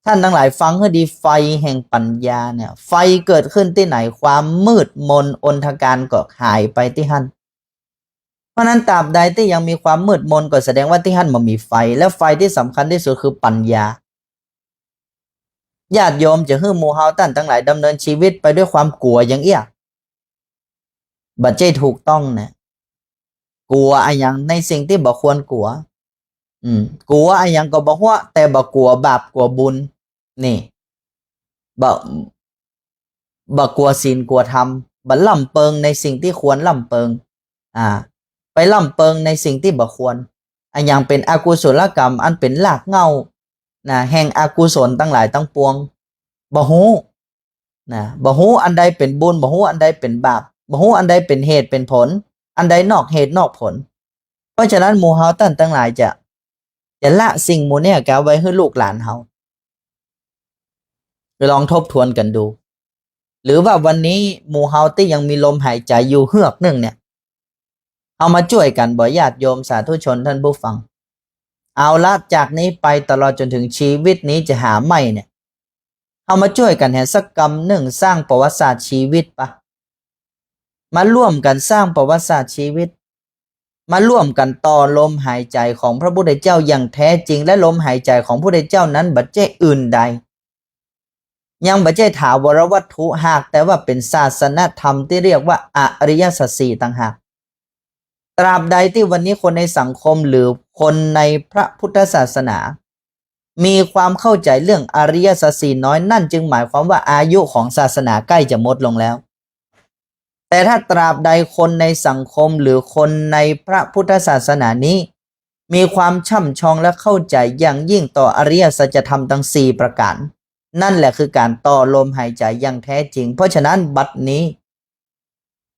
ທ່ານທັງຫຼາຍຟັງໃຫ້ດີ, ໄຟແຫ່ງປັນຍາເນ່ຍ ໄຟເກີດຂຶ້ນທີ່ໃດ ຄວາມມືດມົນອົນທະການກໍຫາຍໄປທີ່ຫັ້ນ. ເພາະນັ້ນ ຕາບໃດທີ່ຍັງມີຄວາມມືດມົນ ກໍສະແດງວ່າທີ່ຫັ້ນບໍ່ມີໄຟ, ແລະ ໄຟທີ່ສຳຄັນທີ່ສຸດຄືປັນຍາ. ຍາດໂຍມຈະໃຫ້ໝູ່ເຮົາທ່ານທັງຫຼາຍດຳເນີນຊີວິດໄປດ້ວຍຄວາມກົວຢ່າງເອຍ? ບໍ່ໃຊ່ຖືກຕ້ອງນະ. ກົວອະຫຍັງ? ໃນສິ່ງທີ່ບໍ່ຄວນກົວ. ອືມ ກົວອະຫຍັງກໍບໍ່ຮູ້, ແຕ່ບໍ່ກົວບາບກົວບຸນ. ນີ້ ບໍ່ ບໍ່ກົວສິນກົວທຳ, ບໍ່ລ້ຳເປິງໃນສິ່ງທີ່ຄວນລ້ຳເປິງ. ອາ ໄປລ້ຳເປິງໃນສິ່ງທີ່ບໍ່ຄວນ. ອະຫຍັງເປັນອະກຸສົລະກຳ ອັນເປັນລາກເຫງົ້ານະ ແຫ່ງອະກຸສົນທັງຫຼາຍທັງປວງ? ບໍ່ຮູ້ນະ, ບໍ່ຮູ້ອັນໃດເປັນບຸນ, ບໍ່ຮູ້ອັນໃດເປັນບາບ, ບໍ່ຮູ້ອັນໃດເປັນເຫດເປັນຜົນ, ອັນໃດນອກເຫດນອກຜົນ. ເພາະສະນັ້ນ ໝູ່ເຮົາທ່ານທັງຫຼາຍຈະ ຈະລະສິ່ງໝູ່ນີ້ກະໄວ້ໃຫ້ລູກຫຼານເຮົາ ລອງທົບທວນກັນດູ. ຫຼືວ່າວັນນີ້ໝູ່ເຮົາທີ່ຍັງມີລົມຫາຍໃຈຢູ່ເຮືອກໜຶ່ງເນ່ຍ ເຮົາມາຊ່ວຍກັນບໍ່ ຍາດໂຍມສາທຸຊົນທ່ານຜູ້ຟັງ? ເອົາລະ ຈາກນີ້ໄປຕະຫຼອດຈົນເຖິງຊີວິດນີ້ຈະຫາໄມ້ເນ່ຍ ເຮົາມາຊ່ວຍກັນແຮະ ສັກກຳໜຶ່ງ ສ້າງປະຫວັດສາດຊີວິດປະ. ມາຮ່ວມກັນສ້າງປະຫວັດສາດຊີວິດ, ມາຮ່ວມກັນຕໍ່ລົມຫາຍໃຈຂອງພະພຸດທະເຈົ້າຢ່າງແທ້ຈິງ ແລະ ລົມຫາຍໃຈຂອງພະພຸດທະເຈົ້ານັ້ນບໍ່ໃຊ່ອື່ນໃດ, ຍັງບໍ່ໃຊ່ຖາວອນວັດຖຸ, ຫາກແຕ່ວ່າເປັນສາສະນະທຳທີ່ຮຽກວ່າອະລິຍະສັດສີ່ຕ່າງຫາກ. ຕາບໃດທີ່ວັນນີ້ຄົນໃນສັງຄົມ ຫຼື ຄົນໃນພະພຸດທະສາສະໜາ ມີຄວາມເຂົ້າໃຈເລື່ອງອະລິຍະສັດສີ່ນ້ອຍ, ນັ້ນຈຶ່ງໝາຍຄວາມວ່າອາຍຸຂອງສາສະໜາໃກ້ຈະໝົດລົງແລ້ວ. ແຕ່ຖ້າຕາບໃດຄົນໃນສັງຄົມ ຫຼື ຄົນໃນພະພຸດທະສາສະໜານີ້ ມີຄວາມຊ່ຳຊອງ ແລະ ເຂົ້າໃຈຢ່າງຍິ່ງຕໍ່ອະລິຍະສັດຈະທຳທັງສີ່ປະການ, ນັ້ນແຫຼະຄືການຕໍ່ລົມຫາຍໃຈຢ່າງແທ້ຈິງ. ເພາະສະນັ້ນ ບັດນີ້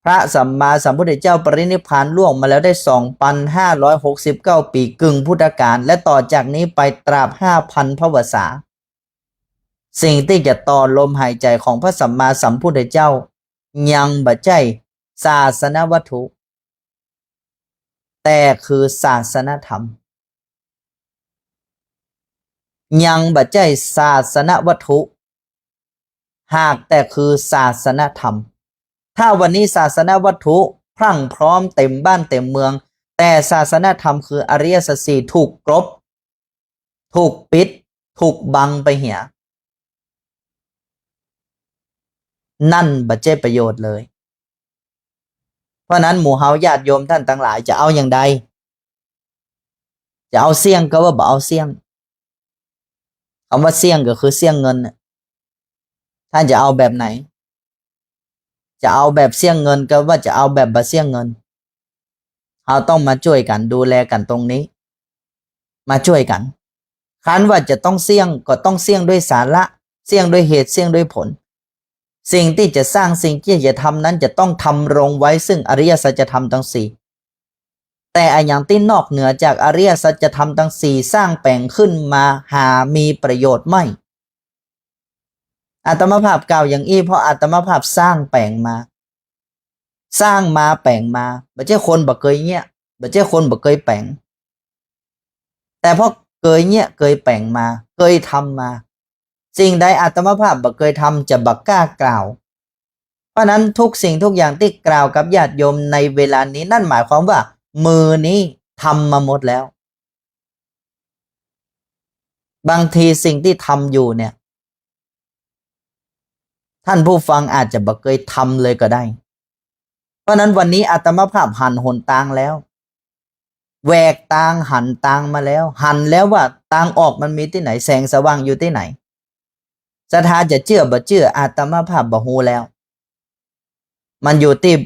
ພະສຳມາສຳພຸດທະເຈົ້າປະລິນິບພານລ່ວງມາແລ້ວໄດ້ສອງພັນຫ້າຮ້ອຍຫົກສິບເກົ້າປີ ກຶ່ງພຸດທະການ ແລະ ຕໍ່ຈາກນີ້ໄປຕາບຫ້າພັນພະວັດສາ, ສິ່ງທີ່ຈະຕໍ່ລົມຫາຍໃຈຂອງພະສຳມາສຳພຸດທະເຈົ້າ ຍັງບໍ່ໃຊ່ສາສະນະວັດຖຸ, ແຕ່ຄືສາສະນະທຳ. ຍັງບໍ່ໃຊ່ສາສະນະວັດຖຸ, ຫາກແຕ່ຄືສາສະນະທຳ. ຖ້າວັນນີ້ສາສະນະວັດຖຸພຣັ່ງພ້ອມເຕັມບ້ານເຕັມເມືອງ, ແຕ່ສາສະນະທຳຄືອະລິຍະສັດສີ່ຖືກກົບ, ຖືກປິດ, ຖືກບັງໄປເຫຍ, ນັ້ນບໍ່ເຈັດປະໂຫຍດເລີຍ. ເພາະນັ້ນໝູ່ເຮົາຍາດໂຍມທ່ານທັງຫຼາຍ ຈະເອົາຢ່າງໃດ? ຈະເອົາສ່ຽງກໍວ່າບໍ່ເອົາສ່ຽງ. ຄຳວ່າສ່ຽງກໍຄືສ່ຽງເງິນນະ. ທ່ານຈະເອົາແບບໃດ? ຈະເອົາແບບສ່ຽງເງິນ ກໍວ່າຈະເອົາແບບບໍ່ສ່ຽງເງິນ. ເຮົາຕ້ອງມາຊ່ວຍກັນດູແລກັນຕົງນີ້, ມາຊ່ວຍກັນ. ຄັນວ່າຈະຕ້ອງສ່ຽງ ກໍຕ້ອງສ່ຽງດ້ວຍສາລະ, ສ່ຽງດ້ວຍເຫດ, ສ່ຽງດ້ວຍຜົນ. ສິ່ງທີ່ຈະສ້າງ, ສິ່ງທີ່ຈະທຳນັ້ນ ຈະຕ້ອງທຳລົງໄວ້ຊຶ່ງອະລິຍະສັດຈະທຳທັງສີ່. ແຕ່ອາຫຍັງທີ່ນອກເໜືອຈາກອະລິຍະສັດຈະທຳທັງສີ່ ສ້າງແປງຂຶ້ນມາຫາມີປະໂຫຍດໄໝ? ອາດຕະມະພາບກ່າວຢ່າງນີ້ ເພາະອາດຕະມະພາບສ້າງແປງມາ, ສ້າງມາແປງມາ. ບໍ່ໃຊ່ຄົນບໍ່ເຄີຍເງຍ, ບໍ່ໃຊ່ຄົນບໍ່ເຄີຍແປງ, ແຕ່ເພາະເຄີຍເງຍ, ເຄີຍແປງມາ, ເຄີຍທຳມາ. ສິ່ງໃດອາດຕະມະພາບບໍ່ເຄີຍທຳ ຈະບໍ່ກ້າກ່າວ. ເພາະນັ້ນທຸກສິ່ງທຸກຢ່າງທີ່ກ່າວກັບຍາດໂຍມໃນເວລານີ້ ນັ້ນໝາຍຄວາມວ່າມື້ນີ້ທຳມາໝົດແລ້ວ. ບາງທີສິ່ງທີ່ທຳຢູ່ເນຍ ທ່ານຜູ້ຟັງອາດຈະບໍ່ເຄີຍທຳເລີຍກໍໄດ້. ເພາະນັ້ນວັນນີ້ອາດຕະມະພາບຫັນຫົນທາງແລ້ວ, ແຫວກທາງ, ຫັນທາງມາແລ້ວ, ຫັນແລ້ວວ່າທາງອອກມັນມີທີ່ໃດ, ແສງສະຫວ່າງຢູ່ທີ່ໃດ. ສັດທາຈະເຊື່ອບໍ່ເຊື່ອ ອາດຕະມະພາບບໍ່ຮູ້ແລ້ວ, ມັນຢູ່ທີ່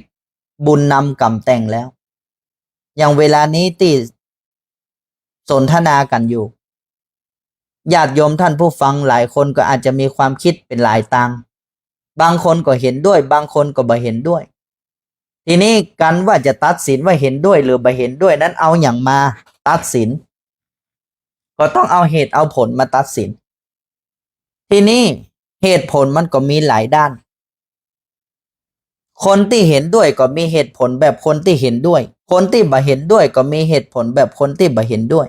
ບຸນນຳກຳແຕ່ງແລ້ວ. ຢ່າງເວລານີ້ທີ່ ສົນທະນາກັນຢູ່, ຍາດໂຍມທ່ານຜູ້ຟັງຫຼາຍຄົນກໍອາດຈະມີຄວາມຄິດເປັນຫຼາຍຕ່າງ, ບາງຄົນກໍເຫັນດ້ວຍ, ບາງຄົນກໍບໍ່ເຫັນດ້ວຍ. ທີນີ້ການວ່າຈະຕັດສິນວ່າເຫັນດ້ວຍຫຼືບໍ່ເຫັນດ້ວຍນັ້ນ ເອົາຫຍັງມາຕັດສິນ? ກໍຕ້ອງເອົາເຫດເອົາຜົນມາຕັດສິນ. ທີນີ້ເຫດຜົນມັນກໍມີຫຼາຍດ້ານ. ຄົນທີ່ເຫັນດ້ວຍກໍມີເຫດຜົນແບບຄົນທີ່ເຫັນດ້ວຍ, ຄົນທີ່ບໍ່ເຫັນດ້ວຍກໍມີເຫດຜົນແບບຄົນທີ່ບໍ່ເຫັນດ້ວຍ.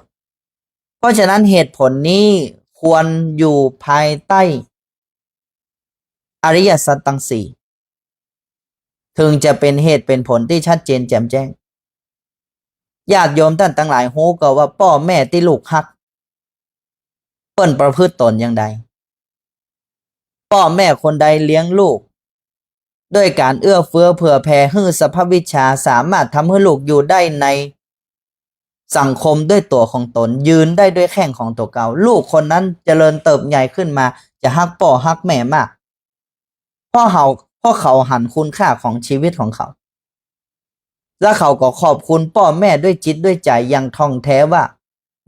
ເພາະສະນັ້ນເຫດຜົນນີ້ຄວນຢູ່ພາຍໃຕ້ອະລິຍະສັດທັງສີ່ ເຖິງຈະເປັນເຫດເປັນຜົນທີ່ຊັດເຈນແຈ່ມແຈ້ງ. ຍາດໂຍມທ່ານທັງຫຼາຍຮູ້ກໍວ່າ ພໍ່ແມ່ທີ່ລູກຮັກ ເພິ່ນປະພຶດຕົນຢ່າງໃດ? ພໍ່ແມ່ຄົນໃດລ້ຽງລູກດ້ວຍການເອື້ອເຟື້ອເຜື່ອແຜ່ ຮູ້ສັບພະວິຊາ ສາມາດທຳໃຫ້ລູກຢູ່ໄດ້ໃນສັງຄົມດ້ວຍຕົວຂອງຕົນ, ຢືນໄດ້ດ້ວຍແຂ້ງຂອງຕົວເກົ່າ, ລູກຄົນນັ້ນຈະເລີນເຕີບໃຫຍ່ຂຶ້ນມາ ຈະຮັກພໍ່ຮັກແມ່ມາກ. ເພາະເຂົາ, ເພາະເຂົາຫັນຄຸນຄ່າຂອງຊີວິດຂອງເຂົາ ແລະ ເຂົາກໍຂອບຄຸນພໍ່ແມ່ດ້ວຍຈິດດ້ວຍໃຈຢ່າງທ່ອງແທ້ວ່າ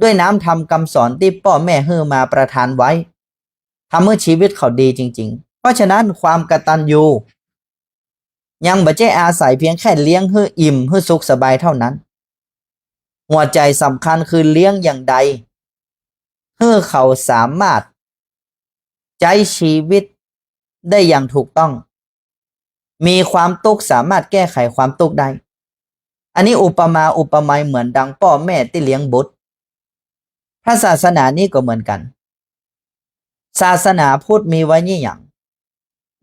ດ້ວຍນ້ຳທຳຄຳສອນທີ່ພໍ່ແມ່ຮູ້ມາປະທານໄວ້ ທຳໃຫ້ຊີວິດເຂົາດີຈິງໆ. ເພາະສະນັ້ນຄວາມກະຕັນຍູຍັງບໍ່ໃຊ່ອາໄສພຽງແຄ່ລ້ຽງໃຫ້ອີ່ມ, ໃຫ້ສຸກສະບາຍເທົ່ານັ້ນ. ຫົວໃຈສຳຄັນຄືລ້ຽງຢ່າງໃດ ໃຫ້ເຂົາສາມາດໃຊ້ຊີວິດໄດ້ຢ່າງຖືກຕ້ອງ, ມີຄວາມທຸກສາມາດແກ້ໄຂຄວາມທຸກໄດ້. ອັນນີ້ອຸປະມາອຸປະໄມເໝືອນດັ່ງພໍ່ແມ່ທີ່ລ້ຽງບຸດ. ພະສາສະໜານີ້ກໍເໝືອນກັນ. ສາສະໜາພຸດມີໄວ້ນີ້ຫຍັງ?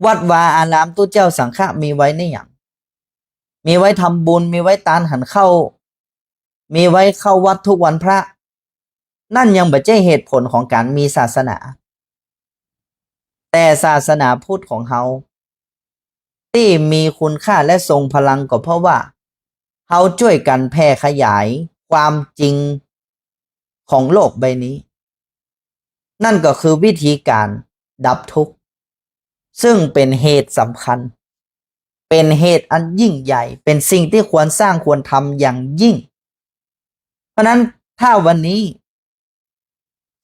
ວັດວາອາລາມ ຕຸເຈົ້າສັງຄະມີໄວ້ນີ້ຫຍັງ? ມີໄວ້ທຳບຸນ, ມີໄວ້ທານຂັນເຂົ້າ, ມີໄວ້ເຂົ້າວັດທຸກວັນພະ. ນັ້ນຍັງບໍ່ໃຊ່ເຫດຜົນຂອງການມີສາສະໜາ. ແຕ່ສາສະໜາພຸດຂອງເຮົາທີ່ມີຄຸນຄ່າ ແລະ ຊົງພະລັງ ກໍເພາະວ່າເຮົາຊ່ວຍກັນແຜ່ຂະຫຍາຍຄວາມຈິງຂອງໂລກໃບນີ້. ນັ້ນກໍຄືວິທີການດັບທຸກ, ຊຶ່ງເປັນເຫດສຳຄັນ, ເປັນເຫດອັນຍິ່ງໃຫຍ່, ເປັນສິ່ງທີ່ຄວນສ້າງຄວນທຳຢ່າງຍິ່ງ. ເພາະນັ້ນ ຖ້າວັນນີ້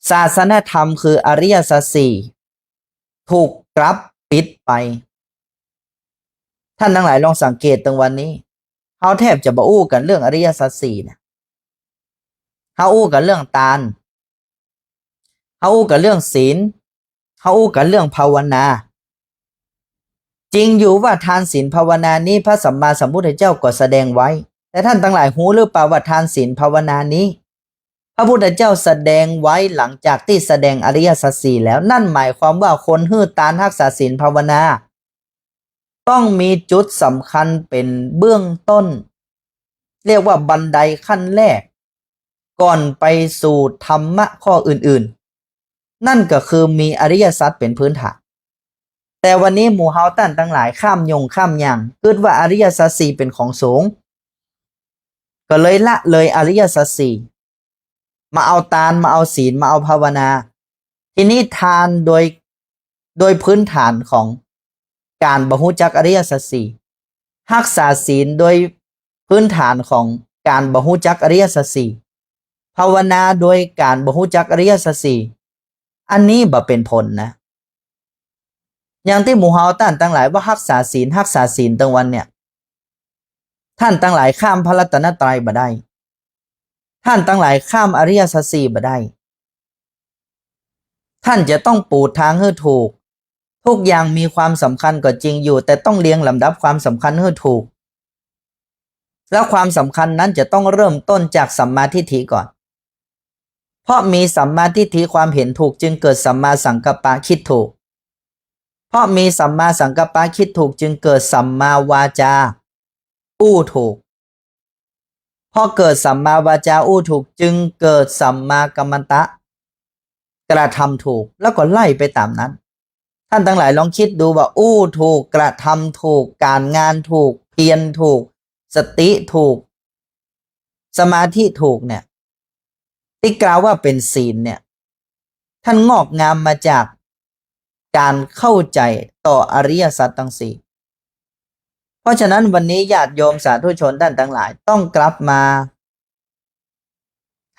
ສາສະນະທຳຄືອະລິຍະສັດສີ່ ຖືກປັບປິດໄປ. ທ່ານທັງຫຼາຍລອງສັງເກດເບິ່ງວັນນີ້ ເຮົາແທບຈະບໍ່ຮູ້ກັນເລື່ອງອະລິຍະສັດສີ່ນະ. ເຮົາຮູ້ກັນເລື່ອງທານ, ເຮົາຮູ້ກັນເລື່ອງສິນ, ເຮົາຮູ້ກັນເລື່ອງພາວະນາ. ຈິງຢູ່ວ່າທານ, ສິນ, ພາວະນານີ້ ພະສຳມາສຳພຸດທະເຈົ້າກໍສະແດງໄວ້, ແຕ່ທ່ານທັງຫຼາຍຮູ້ຫຼືເປົ່າວ່າທານ, ສິນ, ພາວະນານີ້ ພະພຸດທະເຈົ້າສະແດງໄວ້ຫຼັງຈາກທີ່ສະແດງອະລິຍະສັດສີ່ແລ້ວ. ນັ້ນໝາຍຄວາມວ່າຄົນຮູ້ທານ, ຮັກສາສິນ, ພາວະນາ ຕ້ອງມີຈຸດສຳຄັນເປັນເບື້ອງຕົ້ນ ເອີ້ນວ່າບັນໄດຂັ້ນແລກ ກ່ອນໄປສູ່ທຳມະຂໍ້ອື່ນໆ ນັ້ນກໍຄືມີອະລິຍະສັດເປັນພື້ນຖານ. ແຕ່ວັນນີ້ໝູ່ເຮົາທ່ານທັງຫຼາຍຂ້າມຫຍຸ້ງຂ້າມຫຍັງ ຄິດວ່າອະລິຍະສັດສີ່ເປັນຂອງສູງ ກໍເລີຍລະເລີຍອະລິຍະສັດສີ່ ມາເອົາທານ ມາເອົາສິນ ມາເອົາພາວະນາ. ທີນີ້ທານໂດຍ ໂດຍພື້ນຖານຂອງການບໍ່ຮູ້ຈັກອະລິຍະສັດສີ່, ຮັກສາສິນໂດຍພື້ນຖານຂອງການບໍ່ຮູ້ຈັກອະລິຍະສັດສີ່, ພາວະນາໂດຍການບໍ່ຮູ້ຈັກອະລິຍະສັດສີ່, ອັນນີ້ບໍ່ເປັນຜົນນະ. ຢ່າງທີ່ໝູ່ເຮົາທ່ານທັງຫຼາຍວ່າຮັກສາສິນ ຮັກສາສິນທັງວັນເນີ້ຍ ທ່ານທັງຫຼາຍຂ້າມພະລັດຕະນະໄຕບໍ່ໄດ້, ທ່ານທັງຫຼາຍຂ້າມອະລິຍະສັດສີ່ບໍ່ໄດ້. ທ່ານຈະຕ້ອງປູທາງໃຫ້ຖືກ. ທຸກຢ່າງມີຄວາມສຳຄັນກໍຈິງຢູ່, ແຕ່ຕ້ອງລຽງລຳດັບຄວາມສຳຄັນໃຫ້ຖືກ. ແລະ ຄວາມສຳຄັນນັ້ນຈະຕ້ອງເລີ່ມຕົ້ນຈາກສຳມາທິດຖິກ່ອນ. ເພາະມີສຳມາທິດຖິ ຄວາມເຫັນຖືກ ຈຶ່ງເກີດສຳມາສັງກັບປະ ຄິດຖືກ. ເພາະມີສຳມາສັງກັບປະ ຄິດຖືກ ຈຶ່ງເກີດສຳມາວາຈາ ອູ້ຖືກ. ເພາະເກີດສຳມາວາຈາ ອູ້ຖືກ ຈຶ່ງເກີດສຳມາກັມມັນຕະ ກະທຳຖືກ ແລ້ວກໍໄລ່ໄປຕາມນັ້ນ. ທ່ານທັງຫຼາຍລອງຄິດດູວ່າ ອູ້ຖືກ ກະທຳຖືກ ການງານຖືກ ພຽນຖືກ ສະຕິຖືກ ສະມາທິຖືກເນີ້ຍ ທີ່ກ່າວວ່າເປັນສິນເນີ້ຍ ທ່ານງອກງາມມາຈາກການເຂົ້າໃຈຕໍ່ອະລິຍະສັດທັງສີ່. ເພາະສະນັ້ນ ວັນນີ້ຍາດໂຍມສາທຸຊົນທ່ານທັງຫຼາຍ ຕ້ອງກັບມາ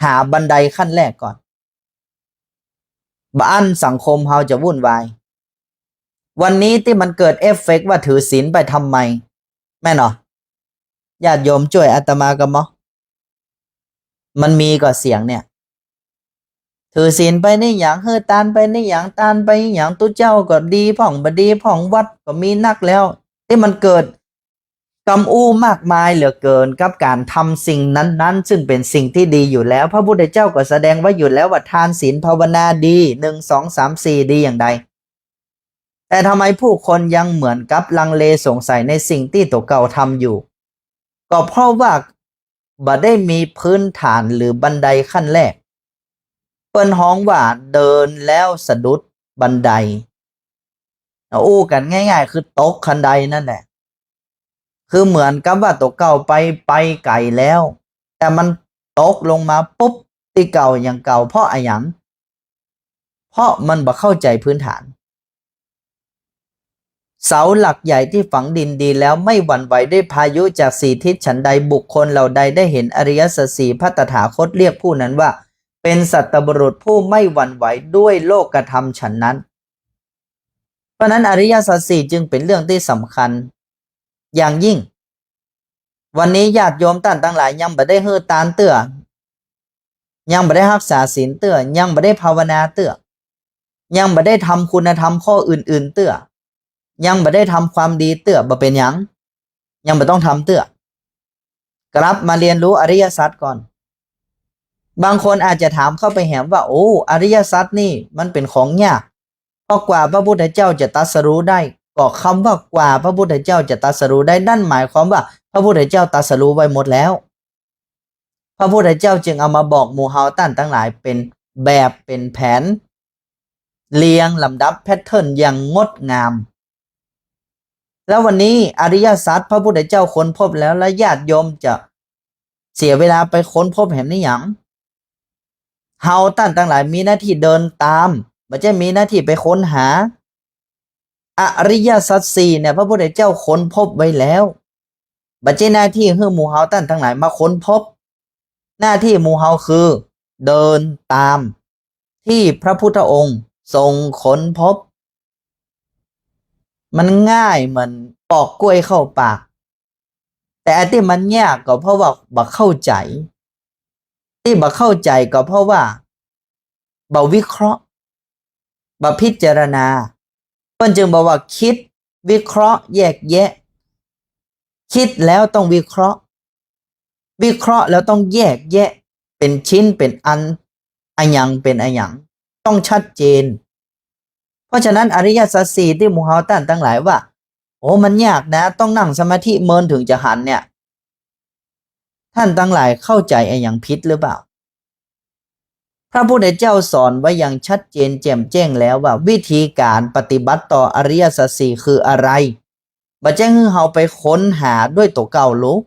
ຫາບັນໄດຂັ້ນແລກກ່ອນ. ບໍ່ອັນສັງຄົມເຮົາຈະວຸ່ນວາຍ. ວັນນີ້ທີ່ມັນເກີດເອຟເຟັກວ່າຖືສິນໄປທຳໄມ ແມ່ນບໍ່? ຍາດໂຍມຊ່ວຍອາດຕະມາກໍບໍ່ ມັນມີກໍສຽງເນີ້ຍ ຖືສິນໄປນີ້ຫຍັງ ເຮີທານໄປນີ້ຫຍັງ ທານໄປນີ້ຫຍັງ ຕຸເຈົ້າກໍດີພ້ອງ ບໍ່ດີພ້ອງ ວັດກໍມີນັກແລ້ວ. ທີ່ມັນເກີດກຳອູ້ມາກມາຍເຫຼືອເກີນກັບການທຳສິ່ງນັ້ນໆ ຊຶ່ງເປັນສິ່ງທີ່ດີຢູ່ແລ້ວ. ພະພຸດທະເຈົ້າກໍສະແດງໄວ້ຢູ່ແລ້ວວ່າ ທານ ສິນ ພາວະນາດີ ໜຶ່ງ ສອງ ສາມ ສີ່ ດີຢ່າງໃດ. ແຕ່ທຳໄມຜູ້ຄົນຍັງເໝືອນກັບລັງເລສົງໄສໃນສິ່ງທີ່ຕົວເກົ່າທຳຢູ່? ກໍເພາະວ່າບໍ່ໄດ້ມີພື້ນຖານ ຫຼື ບັນໄດຂັ້ນແລກ. ເພິ່ນຮ້ອງວ່າເດີນແລ້ວສະດຸດບັນໄດ. ເອົາອູ້ກັນງ່າຍໆ ຄືຕົກຄັນໄດນັ້ນແຫຼະ. ຄືເໝືອນກັບວ່າຕົວເກົ່າໄປ ໄປໄກແລ້ວ ແຕ່ມັນຕົກລົງມາປຸບ ທີ່ເກົ່າຢ່າງເກົ່າ. ເພາະອະຫຍັງ? ເພາະມັນບໍ່ເຂົ້າໃຈພື້ນຖານ. ເສົາຫຼັກໃຫຍ່ທີ່ຝັງດິນດີແລ້ວໄມ່ຫວັ່ນໄຫວດ້ວຍພາຍຸຈາກສີ່ທິດ, ສັນໃດບຸກຄົນເຫຼົ່າໃດໄດ້ເຫັນອະລິຍະສັດສີ່ ພະຕະຖາຄົດລຽກຜູ້ນັ້ນວ່າເປັນສັດຕະບຸລຸດຜູ້ໄມ່ຫວັ່ນໄຫວດ້ວຍໂລກກະທຳ ສັນນັ້ນ. ເພາະນັ້ນ ອະລິຍະສັດສີ່ຈຶ່ງເປັນເລື່ອງທີ່ສຳຄັນຢ່າງຍິ່ງ. ວັນນີ້ຍາດໂຍມທ່ານທັງຫຼາຍຍັງບໍ່ໄດ້ເຮີທານເທື່ອ, ຍັງບໍ່ໄດ້ຮັກສາສິນເທື່ອ, ຍັງບໍ່ໄດ້ພາວະນາເທື່ອ, ຍັງບໍ່ໄດ້ທຳຄຸນນະທຳຂໍ້ອື່ນໆເທື່ອ, ຍັງບໍ່ໄດ້ທຳຄວາມດີເທື່ອ, ບໍ່ເປັນຫຍັງ, ຍັງບໍ່ຕ້ອງທຳເທື່ອ. ກັບມາຮຽນຮູ້ອະລິຍະສັດກ່ອນ. ບາງຄົນອາດຈະຖາມເຂົ້າໄປແຫມວ່າ ໂອ້ ອະລິຍະສັດນີ້ມັນເປັນຂອງຍາກ. ເພາະກວ່າພະພຸດທະເຈົ້າຈະຕັດສະຮູ້ໄດ້, ກໍຄຳວ່າກວ່າພະພຸດທະເຈົ້າຈະຕັດສະຮູ້ໄດ້ ນັ້ນໝາຍຄວາມວ່າພະພຸດທະເຈົ້າຕັດສະຮູ້ໄວ້ໝົດແລ້ວ. ພະພຸດທະເຈົ້າຈຶ່ງເອົາມາບອກໝູ່ເຮົາທ່ານທັງຫຼາຍເປັນແບບເປັນແຜນ, ລຽງລຳດັບແພັດເທີນຢ່າງງົດງາມ. ແລ້ວວັນນີ້ອະລິຍະສັດພະພຸດທະເຈົ້າຄົ້ນພົບແລ້ວ ແລະ ຍາດໂຍມຈະເສຍເວລາໄປຄົ້ນພົບແຫມນີ້ຫຍັງ? ເຮົາທ່ານທັງຫຼາຍມີໜ້າທີ່ເດີນຕາມ, ບໍ່ໃຊ່ມີໜ້າທີ່ໄປຄົ້ນຫາ. ອະລິຍະສັດສີ່ເນຍ ພະພຸດທະເຈົ້າຄົ້ນພົບໄວ້ແລ້ວ, ບໍ່ໃຊ່ໜ້າທີ່ໃຫ້ໝູ່ເຮົາທ່ານທັງຫຼາຍມາຄົ້ນພົບ. ໜ້າທີ່ໝູ່ເຮົາຄືເດີນຕາມທີ່ພະພຸດທະອົງຊົງຄົ້ນພົບ. ມັນງ່າຍເໝືອນປອກກ້ວຍເຂົ້າປາກ, ແຕ່ອັນທີ່ມັນຍາກກໍເພາະວ່າບໍ່ເຂົ້າໃຈ. ທີ່ບໍ່ເຂົ້າໃຈກໍເພາະວ່າບໍ່ວິເຄາະ, ບໍ່ພິຈາລະນາ. ເພິ່ນຈຶ່ງບອກວ່າຄິດ, ວິເຄາະ, ແຍກແຍະ. ຄິດແລ້ວຕ້ອງວິເຄາະ, ວິເຄາະແລ້ວຕ້ອງແຍກແຍະເປັນຊິ້ນເປັນອັນ, ອະຫຍັງເປັນອະຫຍັງ, ຕ້ອງຊັດເຈນ. ເພາະສະນັ້ນ ອະລິຍະສັດສີ່ທີ່ໝູ່ເຮົາທ່ານທັງຫຼາຍວ່າ ໂອ້ ມັນຍາກນະ ຕ້ອງນັ່ງສະມາທິເມີນເຖິງຈະຫັນເນ່ຍ. ທ່ານທັງຫຼາຍເຂົ້າໃຈອີ່ຫຍັງຜິດຫຼືເປົ່າ? ພະພຸດທະເຈົ້າສອນໄວ້ຢ່າງຊັດເຈນແຈ່ມແຈ້ງແລ້ວວ່າ ວິທີການປະຕິບັດຕໍ່ອະລິຍະສັດສີ່ຄືອະໄລ? ບໍ່ແຈ້ງໃຫ້ເຮົາໄປຄົ້ນຫາດ້ວຍຕົວເຈົ້າໂລດ.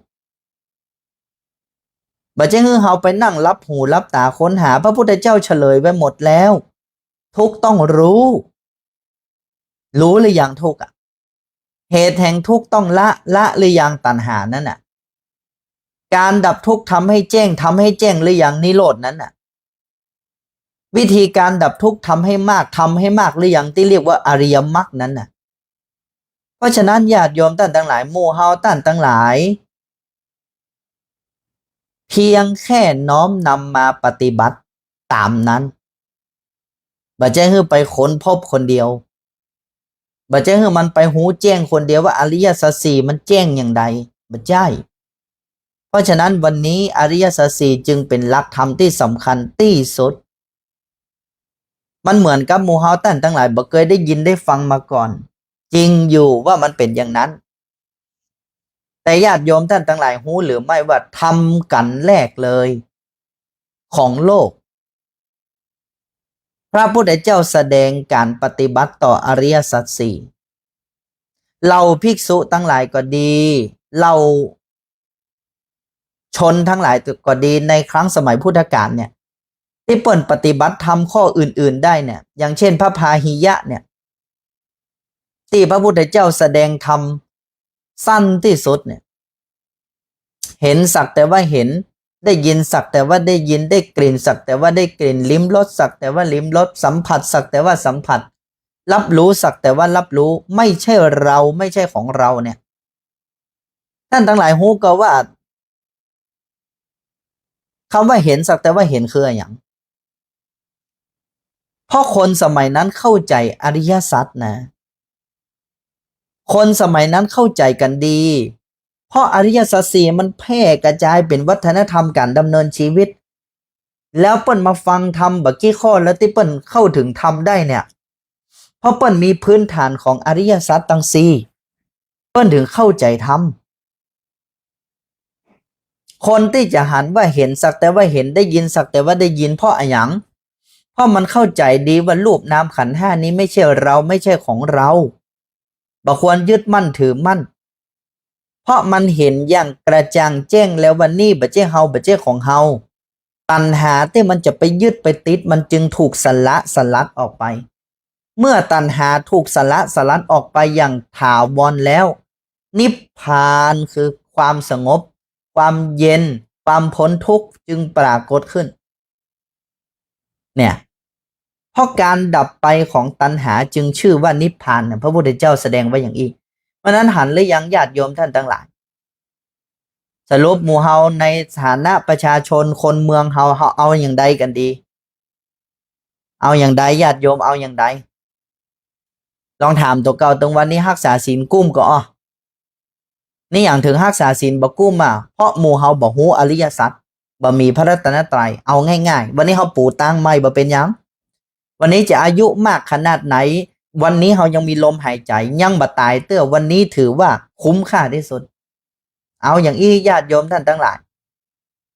ບໍ່ແຈ້ງໃຫ້ເຮົາໄປນັ່ງຫຼັບຫູຫຼັບຕາຄົ້ນຫາ. ພະພຸດທະເຈົ້າສະເຫຼີຍໄວ້ໝົດແລ້ວ. ທຸກຕ້ອງຮູ້. ຮູ້ຫຼືຍັງທຸກອະ? ເຫດແຫ່ງທຸກຕ້ອງລະ, ລະຫຼືຍັງຕັນຫານັ້ນນະ? ການດັບທຸກທຳໃຫ້ແຈ້ງ, ທຳໃຫ້ແຈ້ງຫຼືຍັງນິໂຣດນັ້ນນະ? ວິທີການດັບທຸກທຳໃຫ້ມາກ, ທຳໃຫ້ມາກຫຼືຍັງທີ່ລຽກວ່າອະລິຍະມັກນັ້ນນະ? ເພາະສະນັ້ນ ຍາດໂຍມທ່ານທັງຫຼາຍ, ໝູ່ເຮົາທ່ານທັງຫຼາຍ ພຽງແຄ່ນ້ອມນຳມາປະຕິບັດຕາມນັ້ນ. ບໍ່ໃຊ່ໃຫ້ໄປຄົ້ນພົບຄົນດຽວ, ບໍ່ໃຊ່ໃຫ້ມັນໄປຮູ້ແຈ້ງຄົນດຽວວ່າອະລິຍະສັດສີ່ມັນແຈ້ງຢ່າງໃດ, ບໍ່ໃຊ່. ເພາະສະນັ້ນ ວັນນີ້ອະລິຍະສັດສີ່ຈຶ່ງເປັນຫຼັກທຳທີ່ສຳຄັນທີ່ສຸດ. ມັນເໝືອນກັບໝູ່ເຮົາທ່ານທັງຫຼາຍບໍ່ເຄີຍໄດ້ຍິນໄດ້ຟັງມາກ່ອນ. ຈິງຢູ່ວ່າມັນເປັນຢ່າງນັ້ນ, ແຕ່ຍາດໂຍມທ່ານທັງຫຼາຍຮູ້ຫຼືໄມ່ວ່າທຳກັນແລກເລີຍຂອງໂລກ ພະພຸດທະເຈົ້າສະແດງການປະຕິບັດຕໍ່ອະລິຍະສັດສີ່. ເຫຼົ່າພິກສຸທັງຫຼາຍກໍດີ, ເຫຼົ່າຊົນທັງຫຼາຍກໍດີ ໃນຄັ້ງສະໄໝພຸດທະການເນ່ຍ ທີ່ເພິ່ນປະຕິບັດທຳຂໍ້ອື່ນໆໄດ້ເນ່ຍ, ຢ່າງເຊັ່ນ ພະພາຫິຍະເນ່ຍ ທີ່ພະພຸດທະເຈົ້າສະແດງທຳສັ້ນທີ່ສຸດເນ່ຍ, ເຫັນສັກແຕ່ວ່າເຫັນ, ໄດ້ຍິນສັກແຕ່ວ່າໄດ້ຍິນ, ໄດ້ກິ່ນສັກແຕ່ວ່າໄດ້ກິ່ນ, ລິມລົດສັກແຕ່ວ່າລິມລົດ, ສຳຜັດສັກແຕ່ວ່າສຳຜັດ, ຮັບຮູ້ສັກແຕ່ວ່າຮັບຮູ້, ໄມ່ໃຊ່ເຮົາ, ໄມ່ໃຊ່ຂອງເຮົາເນ່ຍ. ທ່ານທັງຫຼາຍຮູ້ກໍວ່າ ຄຳວ່າເຫັນສັກແຕ່ວ່າເຫັນຄືອີ່ຫຍັງ? ເພາະຄົນສະໄໝນັ້ນເຂົ້າໃຈອະລິຍະສັດນະ, ຄົນສະໄໝນັ້ນເຂົ້າໃຈກັນດີ, ເພາະອະລິຍະສັດສີ່ມັນແຜ່ກະຈາຍເປັນວັດທະນະທຳການດຳເນີນຊີວິດ. ແລ້ວເພິ່ນມາຟັງທຳບັກກີ້ຂໍ້ ແລ້ວທີ່ເພິ່ນເຂົ້າເຖິງທຳໄດ້ເນ່ຍ ເພາະເພິ່ນມີພື້ນຖານຂອງອະລິຍະສັດທັງສີ່, ເພິ່ນເຖິງເຂົ້າໃຈທຳ. ຄົນທີ່ຈະຫັນວ່າເຫັນສັກແຕ່ວ່າເຫັນ, ໄດ້ຍິນສັກແຕ່ວ່າໄດ້ຍິນ, ເພາະອະຫຍັງ? ເພາະມັນເຂົ້າໃຈດີວ່າຮູບນາມຂັນຫ້ານີ້ໄມ່ໃຊ່ເຮົາ, ໄມ່ໃຊ່ຂອງເຮົາ, ບໍ່ຄວນຍຶດໝັ້ນຖືໝັ້ນ. ເພາະມັນເຫັນຢ່າງກະຈ່າງແຈ້ງແລ້ວວ່ານີ້ບໍ່ໃຊ່ເຮົາ, ບໍ່ໃຊ່ຂອງເຮົາ. ຕັນຫາທີ່ມັນຈະໄປຍຶດໄປຕິດ ມັນຈຶ່ງຖືກສະລະສະລັດອອກໄປ. ເມື່ອຕັນຫາຖືກສະລະສະລັດອອກໄປຢ່າງຖາວອນແລ້ວ, ນິບພານ ຄືຄວາມສະຫງົບ, ຄວາມເຢັນ, ຄວາມພົ້ນທຸກຈຶ່ງປາກົດຂຶ້ນ. ເນ່ຍ ເພາະການດັບໄປຂອງຕັນຫາຈຶ່ງຊື່ວ່ານິບພານນະ, ພະພຸດທະເຈົ້າສະແດງໄວ້ຢ່າງອີກ. ເພາະນັ້ນ ຫັນຫຼືຍັງ ຍາດໂຍມທ່ານທັງຫຼາຍ? ສະຫຼຸບໝູ່ເຮົາໃນຖານະປະຊາຊົນຄົນເມືອງເຮົາ, ເຮົາເອົາຢ່າງໃດກັນດີ? ເອົາຢ່າງໃດ? ຍາດໂຍມເອົາຢ່າງໃດ? ລອງຖາມຕົວເກົ່າເບິ່ງ, ວັນນີ້ຮັກສາສິນກຸ້ມກໍ ອໍ ນີ້ຫຍັງເຖິງຮັກສາສິນບໍ່ກຸ້ມອະ? ເພາະໝູ່ເຮົາບໍ່ຮູ້ອະລິຍະສັດ, ບໍ່ມີພະລັດຕະນະໄຕ. ເອົາງ່າຍໆ, ວັນນີ້ເຮົາປູຕາງໃໝ່ບໍ່ເປັນຫຍັງ. ວັນນີ້ຈະອາຍຸມາກຂະໜາດໃດ, ວັນນີ້ເຮົາຍັງມີລົມຫາຍໃຈ, ຍັງບໍ່ຕາຍເທື່ອ, ວັນນີ້ຖືວ່າຄຸ້ມຄ່າທີ່ສຸດ. ເອົາຫຍັງອີກ ຍາດໂຍມທ່ານທັງຫຼາຍ?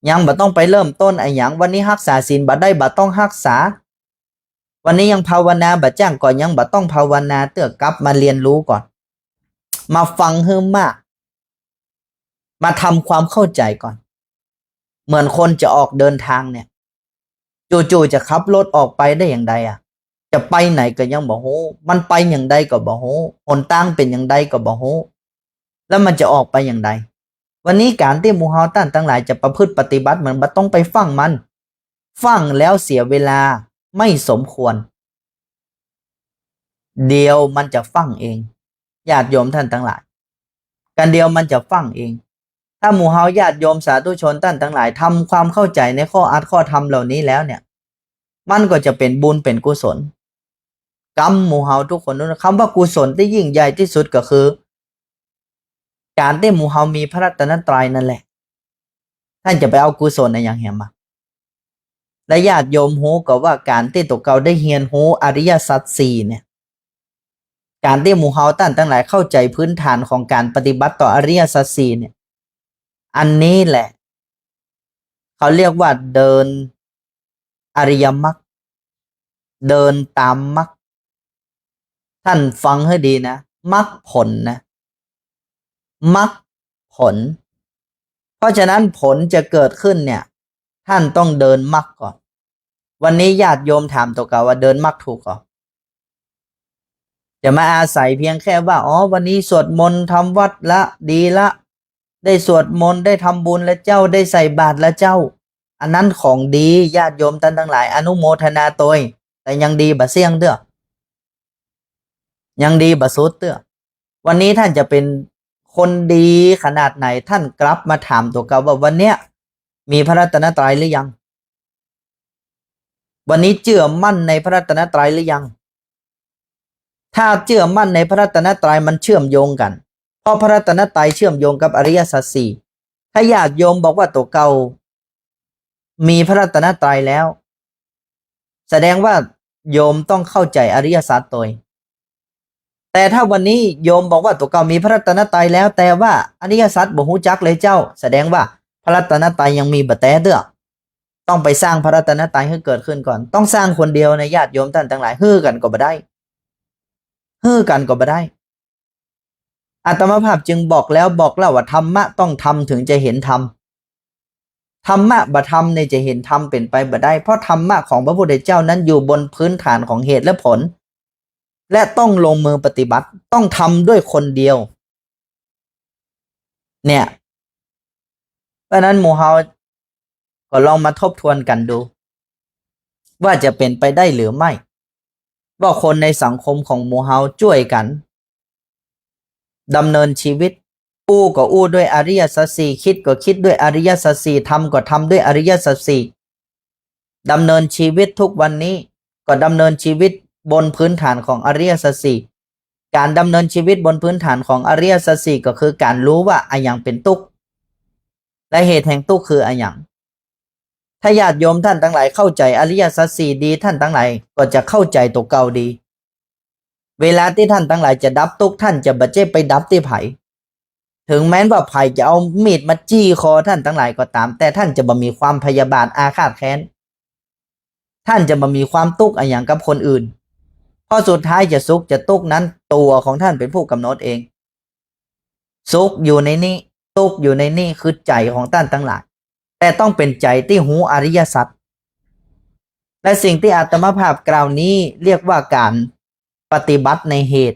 ຍັງບໍ່ຕ້ອງໄປເລີ່ມຕົ້ນອີ່ຫຍັງ. ວັນນີ້ຮັກສາສິນບໍ່ໄດ້, ບໍ່ຕ້ອງຮັກສາ. ວັນນີ້ຍັງພາວະນາບໍ່ຈ້າງ, ກໍຍັງບໍ່ຕ້ອງພາວະນາເທື່ອ, ກັບມາຮຽນຮູ້ກ່ອນ, ມາຟັງໃຫ້ມາກ, ມາທຳຄວາມເຂົ້າໃຈກ່ອນ. ເໝືອນຄົນຈະອອກເດີນທາງເນ່ຍ, ຈູ່ໆຈະຂັບລົດອອກໄປໄດ້ຢ່າງໃດອະ? ຈະໄປໃນກໍຍັງບໍ່ຮູ້, ມັນໄປຢ່າງໃດກໍບໍ່ຮູ້, ຫົນທາງເປັນຢ່າງໃດກໍບໍ່ຮູ້, ແລ້ວມັນຈະອອກໄປຢ່າງໃດ? ວັນນີ້ການທີ່ໝູ່ເຮົາທ່ານທັງຫຼາຍຈະປະພຶດປະຕິບັດ ມັນບໍ່ຕ້ອງໄປຟັງມັນ, ຟັງແລ້ວເສຍເວລາ, ໄມ່ສົມຄວນ. ດຽວມັນຈະຟັງເອງ, ຍາດໂຍມທ່ານທັງຫຼາຍ, ກັນດຽວມັນຈະຟັງເອງ. ຖ້າໝູ່ເຮົາຍາດໂຍມສາທຸຊົນທ່ານທັງຫຼາຍທຳຄວາມເຂົ້າໃຈໃນຂໍ້ອັດຂໍ້ທຳເຫຼົ່ານີ້ແລ້ວເນ່ຍ, ມັນກໍຈະເປັນບຸນເປັນກຸສົນກັບໝູ່ເຮົາທຸກຄົນ. ຄຳວ່າກຸສົນທີ່ຍິ່ງໃຫຍ່ທີ່ສຸດກໍຄື ການທີ່ໝູ່ເຮົາມີພະລັດຕະນະໄຕນັ້ນແຫຼະ, ທ່ານຈະໄປເອົາກຸສົນອີ່ຫຍັງແຮມມາ? ແລະ ຍາດໂຍມຮູ້ກໍວ່າ ການທີ່ຕົວເຈົ້າໄດ້ຮຽນຮູ້ອະລິຍະສັດສີ່ເນ່ຍ, ການທີ່ໝູ່ເຮົາທ່ານທັງຫຼາຍເຂົ້າໃຈພື້ນຖານຂອງການປະຕິບັດຕໍ່ອະລິຍະສັດສີ່ເນຍ ອັນນີ້ແຫຼະເຂົາຮຽກວ່າເດີນອະລິຍະມັກ, ເດີນຕາມມັກ. ທ່ານຟັງໃຫ້ດີນະ, ມັກຜົນນະ, ມັກຜົນ. ເພາະສະນັ້ນຜົນຈະເກີດຂຶ້ນເນຍ ທ່ານຕ້ອງເດີນມັກກ່ອນ. ວັນນີ້ຍາດໂຍມຖາມຕົວເກົ່າວ່າເດີນມັກຖືກບໍ່? ຈະມາອາໄສພຽງແຄ່ວ່າ ອໍ ວັນນີ້ສວດມົນທຳວັດລະ ດີລະ, ໄດ້ສວດມົນ ໄດ້ທຳບຸນລະເຈົ້າ, ໄດ້ໃສ່ບາດລະເຈົ້າ. ອັນນັ້ນຂອງດີ, ຍາດໂຍມທ່ານທັງຫຼາຍອະນຸໂມທະນາໂຕຍ, ແຕ່ຍັງດີບໍ່ສ່ຽງເທື່ອ, ຍັງດີບໍ່ສຸດເທື່ອ. ວັນນີ້ທ່ານຈະເປັນຄົນດີຂະໜາດໃດ, ທ່ານກັບມາຖາມຕົວເກົ່າວ່າ ວັນເນີ້ຍມີພະລັດຕະນະໄຕຫຼືຍັງ? ວັນນີ້ເຊື່ອໝັ້ນໃນພະລັດຕະນະໄຕຫຼືຍັງ? ຖ້າເຊື່ອໝັ້ນໃນພະລັດຕະນະໄຕ ມັນເຊື່ອມໂຍງກັນ, ເພາະພະລັດຕະນະໄຕເຊື່ອມໂຍງກັບອະລິຍະສັດສີ່. ຖ້າຍາດໂຍມບອກວ່າຕົວເກົ່າມີພະລັດຕະນະໄຕແລ້ວ, ສະແດງວ່າໂຍມຕ້ອງເຂົ້າໃຈອະລິຍະສັດໂຕຍ. ແຕ່ຖ້າວັນນີ້ໂຍມບອກວ່າຕົວເກົ່າມີພະລັດຕະນະໄຕແລ້ວ, ແຕ່ວ່າອະລິຍະສັດບໍ່ຮູ້ຈັກເລີຍເຈົ້າ, ສະແດງວ່າພະລັດຕະນະໄຕຍັງມີບໍ່ແຕ່ເທື່ອ. ຕ້ອງໄປສ້າງພະລັດຕະນະໄຕໃຫ້ເກີດຂຶ້ນກ່ອນ. ຕ້ອງສ້າງຄົນດຽວນະ ຍາດໂຍມທ່ານທັງຫຼາຍ, ຮື້ກັນກໍບໍ່ໄດ້, ຮື້ກັນກໍບໍ່ໄດ້. ອາດຕະມະພາບຈຶ່ງບອກແລ້ວບອກເລົ່າວ່າ ທຳມະຕ້ອງທຳເຖິງຈະເຫັນທຳ. ທຳມະບໍ່ທຳນີ້ຈະເຫັນທຳເປັນໄປບໍ່ໄດ້, ເພາະທຳມະຂອງພະພຸດທະເຈົ້ານັ້ນຢູ່ບົນພື້ນຖານຂອງເຫດ ແລະ ຜົນ ແລະ ຕ້ອງລົງມືປະຕິບັດ, ຕ້ອງທຳດ້ວຍຄົນດຽວ ເນຍ. ເພາະນັ້ນໝູ່ເຮົາກໍລອງມາທົບທວນກັນດູ ວ່າຈະເປັນໄປໄດ້ຫຼືໄມ່ ວ່າຄົນໃນສັງຄົມຂອງໝູ່ເຮົາຊ່ວຍກັນ ດຳເນີນຊີວິດ, ອູ້ກໍອູ້ດ້ວຍອະລິຍະສັດສີ່, ຄິດກໍຄິດດ້ວຍອະລິຍະສັດສີ່, ທຳກໍທຳດ້ວຍອະລິຍະສັດສີ່, ດຳເນີນຊີວິດທຸກວັນນີ້ກໍດຳເນີນຊີວິດບົນພື້ນຖານຂອງອະລິຍະສັດສີ່. ການດຳເນີນຊີວິດບົນພື້ນຖານຂອງອະລິຍະສັດສີ່ ກໍຄືການຮູ້ວ່າອະຫຍັງເປັນທຸກ ແລະ ເຫດແຫ່ງທຸກຄືອະຫຍັງ. ຖ້າຍາດໂຍມທ່ານທັງຫຼາຍເຂົ້າໃຈອະລິຍະສັດສີ່ດີ, ທ່ານທັງຫຼາຍກໍຈະເຂົ້າໃຈຕົວເກົ່າດີ. ເວລາທີ່ທ່ານທັງຫຼາຍຈະດັບທຸກ, ທ່ານຈະບໍ່ເຈັບໄປດັບທີ່ໃຜ. ເຖິງແມ່ນວ່າໃຜຈະເອົາມີດມາຈີ້ຄໍທ່ານທັງຫຼາຍກໍຕາມ, ແຕ່ທ່ານຈະບໍ່ມີຄວາມພະຍາບາດອາຄາດແຄ້ນ. ທ່ານຈະບໍ່ມີຄວາມທຸກອະຫຍັງກັບຄົນອື່ນ. ເພາະສຸດທ້າຍຈະສຸກຈະທຸກນັ້ນ, ຕົວຂອງທ່ານເປັນຜູ້ກຳນົດເອງ. ສຸກຢູ່ໃນນີ້, ທຸກຢູ່ໃນນີ້, ຄືໃຈຂອງທ່ານທັງຫຼາຍ. ແຕ່ຕ້ອງເປັນໃຈທີ່ຮູ້ອະລິຍະສັດ. ແລະ ສິ່ງທີ່ອາດຕະມະພາບກ່າວນີ້ ຮຽກວ່າການປະຕິບັດໃນເຫດ.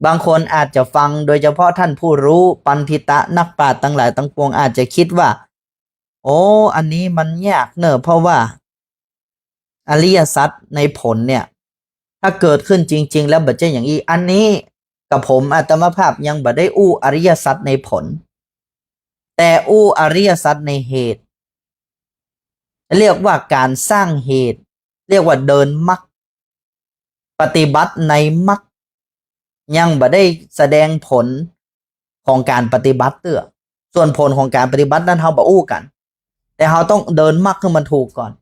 ບາງຄົນອາດຈະຟັງ, ໂດຍສະເພາະທ່ານຜູ້ຮູ້, ບັນທິຕະ, ນັກປາດທັງຫຼາຍທັງປວງ ອາດຈະຄິດວ່າ ໂອ້ ອັນນີ້ມັນຍາກເນີ, ເພາະວ່າ ອະລິຍະສັດໃນຜົນເນຍ ຖ້າເກີດຂຶ້ນຈິງໆ ແລ້ວບໍ່ເປັນຫຍັງອີກ. ອັນນີ້ກັບຜົມອາດຕະມະພາບຍັງບໍ່ໄດ້ອູ້ອະລິຍະສັດໃນຜົນ, ແຕ່ອູ້ອະລິຍະສັດໃນເຫດ, ຮຽກວ່າການສ້າງເຫດ, ຮຽກວ່າເດີນມັກ, ປະຕິບັດໃນມັກ. ຍັງບໍ່ໄດ້ສະແດງຜົນຂອງການປະຕິບັດເທື່ອ. ສ່ວນຜົນຂອງການປະຕິບັດນັ້ນເຮົາບໍ່ຮູ້ກັນ, ແຕ່ເຮົາຕ້ອງເດີນມັກໃຫ້ມັນຖືກກ່ອນ.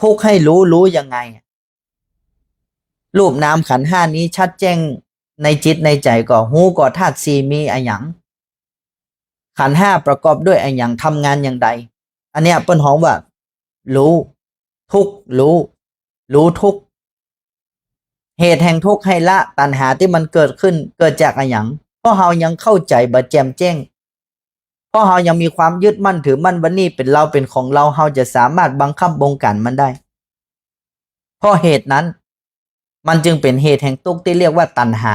ທຸກໃຫ້ຮູ້, ຮູ້ຍັງໄງ? ຮູບນາມຂັນຫ້ານີ້ຊັດແຈ້ງໃນຈິດໃນໃຈກໍຮູ້ກໍທາດສີ່ມີອະຫຍັງ, ຂັນຫ້າປະກອບດ້ວຍອະຫຍັງ, ທຳງານຢ່າງໃດ. ອັນເນີ້ຍເພິ່ນຮ້ອງວ່າ ຮູ້, ທຸກ, ຮູ້, ຮູ້ທຸກ. ເຫດແຫ່ງທຸກໃຫ້ລະ, ຕັນຫາທີ່ມັນເກີດຂຶ້ນເກີດຈາກອະຫຍັງ? ເພາະເຮົາຍັງເຂົ້າໃຈບໍ່ແຈ່ມແຈ້ງ, ເພາະເຮົາຍັງມີຄວາມຍຶດໝັ້ນຖືໝັ້ນວ່ານີ້ເປັນເຮົາເປັນຂອງເຮົາ, ເຮົາຈະສາມາດບັງຄັບບົງການມັນໄດ້. ເພາະເຫດນັ້ນ ມັນຈຶ່ງເປັນເຫດແຫ່ງທຸກທີ່ຮຽກວ່າຕັນຫາ.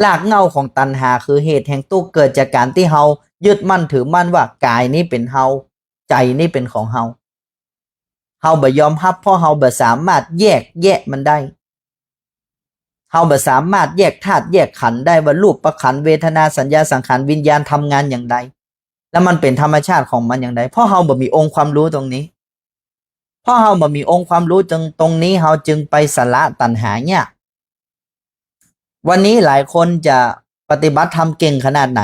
ລາກເຫງົ້າຂອງຕັນຫາຄືເຫດແຫ່ງທຸກເກີດຈາກການທີ່ເຮົາຍຶດໝັ້ນຖືໝັ້ນວ່າກາຍນີ້ເປັນເຮົາ, ໃຈນີ້ເປັນຂອງເຮົາ. ເຮົາບໍ່ຍອມຮັບ ເພາະເຮົາບໍ່ສາມາດແຍກແຍະມັນໄດ້. ເຮົາບໍ່ສາມາດແຍກທາດແຍກຂັນໄດ້ວ່າຮູບປະຂັນ, ເວທະນາ, ສັນຍາ, ສັງຂານ, ວິນຍານທຳງານຢ່າງໃດ ແລະ ມັນເປັນທຳມະຊາດຂອງມັນຢ່າງໃດ. ເພາະເຮົາບໍ່ມີອົງຄວາມຮູ້ຕົງນີ້. ເພາະເຮົາບໍ່ມີອົງຄວາມຮູ້ຕົງ, ຕົງນີ້, ເຮົາຈຶ່ງໄປສະຫຼະຕັນຫາຍາກ. ວັນນີ້ຫຼາຍຄົນຈະປະຕິບັດທຳເກັ່ງຂະໜາດໃດ,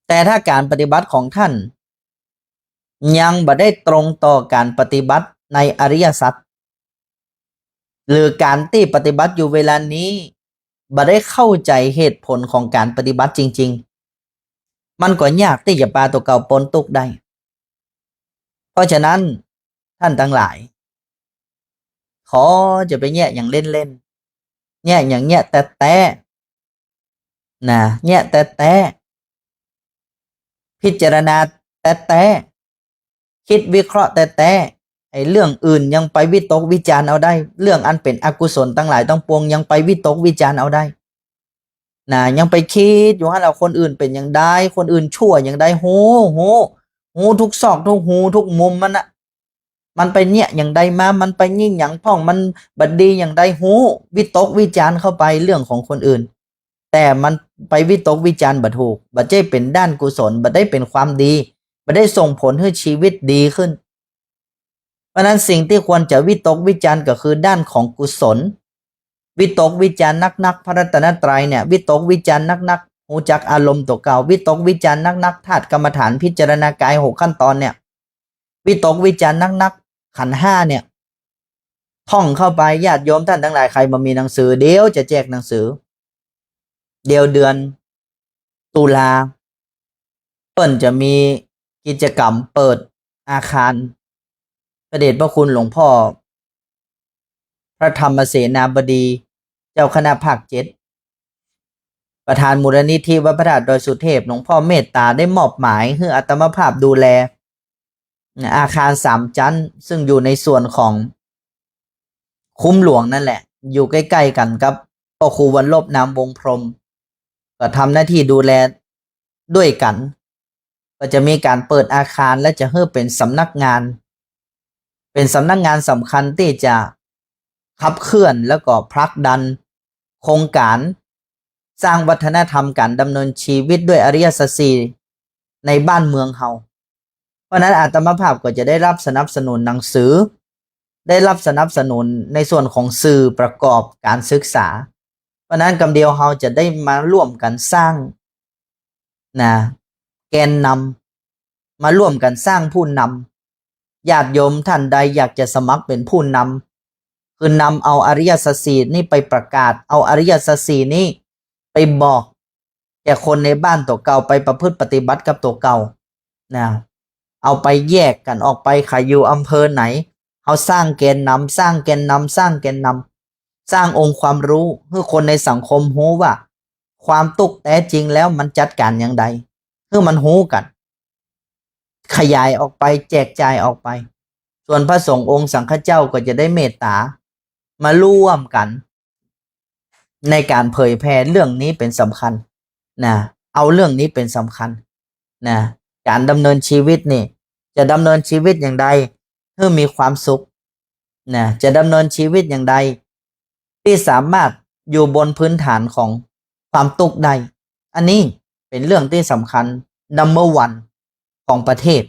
ແຕ່ຖ້າການປະຕິບັດຂອງທ່ານຍັງບໍ່ໄດ້ຕົງຕໍ່ການປະຕິບັດໃນອະລິຍະສັດ, ຫຼືການທີ່ປະຕິບັດຢູ່ເວລານີ້ ບໍ່ໄດ້ເຂົ້າໃຈເຫດຜົນຂອງການປະຕິບັດຈິງໆ ມັນກໍຍາກທີ່ຈະພາຕົວເກົ່າພົ້ນທຸກໄດ້. ເພາະສະນັ້ນ ທ່ານທັງຫຼາຍ ຂໍຢ່າໄປແຍະຫຍັງເຫຼັ້ນໆ ແຍະຫຍັງແຍະແຕະໆ ນະ ແຍະແຕະໆ ພິຈາລະນາແຕະໆ ຄິດວິເຄາະແຕະໆ. ໄອ້ເລື່ອງອື່ນຍັງໄປວິຕົກວິຈານເອົາໄດ້, ເລື່ອງອັນເປັນອະກຸສົນທັງຫຼາຍທັງປວງຍັງໄປວິຕົກວິຈານເອົາໄດ້ນະ, ຍັງໄປຄິດຢູ່ຫັ້ນລະ ຄົນອື່ນເປັນຫຍັງໃດ, ຄົນອື່ນຊົ່ວຫຍັງໃດ, ຮູ້ ຮູ້ ຮູ້ທຸກຊອກທຸກຮູທຸກມຸມມັນນະ. ມັນໄປເນຍຫຍັງໃດມາ, ມັນໄປຍິງຫຍັງພ້ອງ, ມັນບໍ່ດີຫຍັງໃດ, ຮູ້ ວິຕົກວິຈານເຂົ້າໄປເລື່ອງຂອງຄົນອື່ນ, ແຕ່ມັນໄປວິຕົກວິຈານບໍ່ຖືກ, ບໍ່ໄດ້ເປັນດ້ານກຸສົນ, ບໍ່ໄດ້ເປັນຄວາມດີ, ບໍ່ໄດ້ສົ່ງຜົນໃຫ້ຊີວິດດີຂຶ້ນ. ເພາະນັ້ນ ສິ່ງທີ່ຄວນຈະວິຕົກວິຈານກໍຄືດ້ານຂອງກຸສົນ. ວິຕົກວິຈານໜັກໆ ພະລັດຕະນະໄຕເນຍ, ວິຕົກວິຈານໜັກໆ ຮູ້ຈັກອາລົມຕົວເກົ່າ, ວິຕົກວິຈານໜັກໆ ທາດກຳມະຖານ, ພິຈາລະນາກາຍຫົກຂັ້ນຕອນເນຍ, ວິຕົກວິຈານໜັກໆ ຂັນຫ້າເນຍ ທ່ອງເຂົ້າໄປ. ຍາດໂຍມທ່ານທັງຫຼາຍ ໃຜບໍ່ມີໜັງສື, ດຽວຈະແຈກໜັງສື. ດຽວເດືອນຕຸລາ ເພິ່ນຈະມີກິດຈະກຳເປີດອາຄານ ພະເດດພະຄຸນຫຼວງພໍ່ ພະທຳມະເສນາບໍດີ ເຈົ້າຄະນະພາກເຈັດ ປະທານມູນນິທິວັດພະທາດດອຍສຸເທບ, ຫຼວງພໍ່ເມດຕາໄດ້ມອບໝາຍໃຫ້ອາດຕະມະພາບດູແລ ອາຄານສາມຊັ້ນ ຊຶ່ງຢູ່ໃນສ່ວນຂອງຄຸ້ມຫຼວງນັ້ນແຫຼະ, ຢູ່ໃກ້ໆກັນກັບພໍ່ຄູວັນລົບ ນາມວົງພົມ, ກໍທຳໜ້າທີ່ດູແລດ້ວຍກັນ. ກໍຈະມີການເປີດອາຄານ ແລະ ຈະເຮັດເປັນສຳນັກງານ, ເປັນສຳນັກງານສຳຄັນທີ່ຈະຂັບເຄື່ອນ ແລ້ວກໍຜັກດັນໂຄງການ ສ້າງວັດທະນະທຳການດຳເນີນຊີວິດດ້ວຍອະລິຍະສັດສີ່ໃນບ້ານເມືອງເຮົາ. ເພາະນັ້ນ ອາດຕະມະພາບກໍຈະໄດ້ຮັບສະໜັບສະໜູນໜັງສື, ໄດ້ຮັບສະໜັບສະໜູນໃນສ່ວນຂອງສື່ປະກອບການສຶກສາ. ເພາະນັ້ນ ກຳດຽວເຮົາຈະໄດ້ມາຮ່ວມກັນສ້າງ ນະ ແກນນຳ, ມາຮ່ວມກັນສ້າງຜູ້ນຳ. ຍາດໂຍມທ່ານໃດຢາກຈະສະໝັກເປັນຜູ້ນຳ ຄືນຳເອົາອະລິຍະສັດສີ່ນີ້ໄປປະກາດ, ເອົາອະລິຍະສັດສີ່ນີ້ໄປບອກແກ່ຄົນໃນບ້ານຕົວເກົ່າ, ໄປປະພຶດປະຕິບັດກັບຕົວເກົ່ານະ, ເອົາໄປແຍກກັນອອກໄປ, ໃຜຢູ່ອຳເພີໃດ, ເຮົາສ້າງແກນນຳ, ສ້າງແກນນຳ, ສ້າງແກນນຳ, ສ້າງອົງຄວາມຮູ້ ໃຫ້ຄົນໃນສັງຄົມຮູ້ວ່າ ຄວາມທຸກແທ້ຈິງແລ້ວມັນຈັດການຢ່າງໃດ ໃຫ້ມັນຮູ້ກັນ, ຂະຫຍາຍອອກໄປ, ແຈກຈ່າຍອອກໄປ. ສ່ວນພະສົງອົງສັງຄະເຈົ້າກໍຈະໄດ້ເມດຕາມາຮ່ວມກັນໃນການເຜີຍແຜ່ເລື່ອງນີ້ເປັນສຳຄັນນະ, ເອົາເລື່ອງນີ້ເປັນສຳຄັນນະ. ການດຳເນີນຊີວິດນີ້ ຈະດຳເນີນຊີວິດຢ່າງໃດ ໃຫ້ມີຄວາມສຸກນະ, ຈະດຳເນີນຊີວິດຢ່າງໃດ ທີ່ສາມາດຢູ່ບົນພື້ນຖານຂອງຄວາມທຸກໄດ້. ອັນນີ້ເປັນເລື່ອງທີ່ສຳຄັນ number one ຂອງປະເທດ.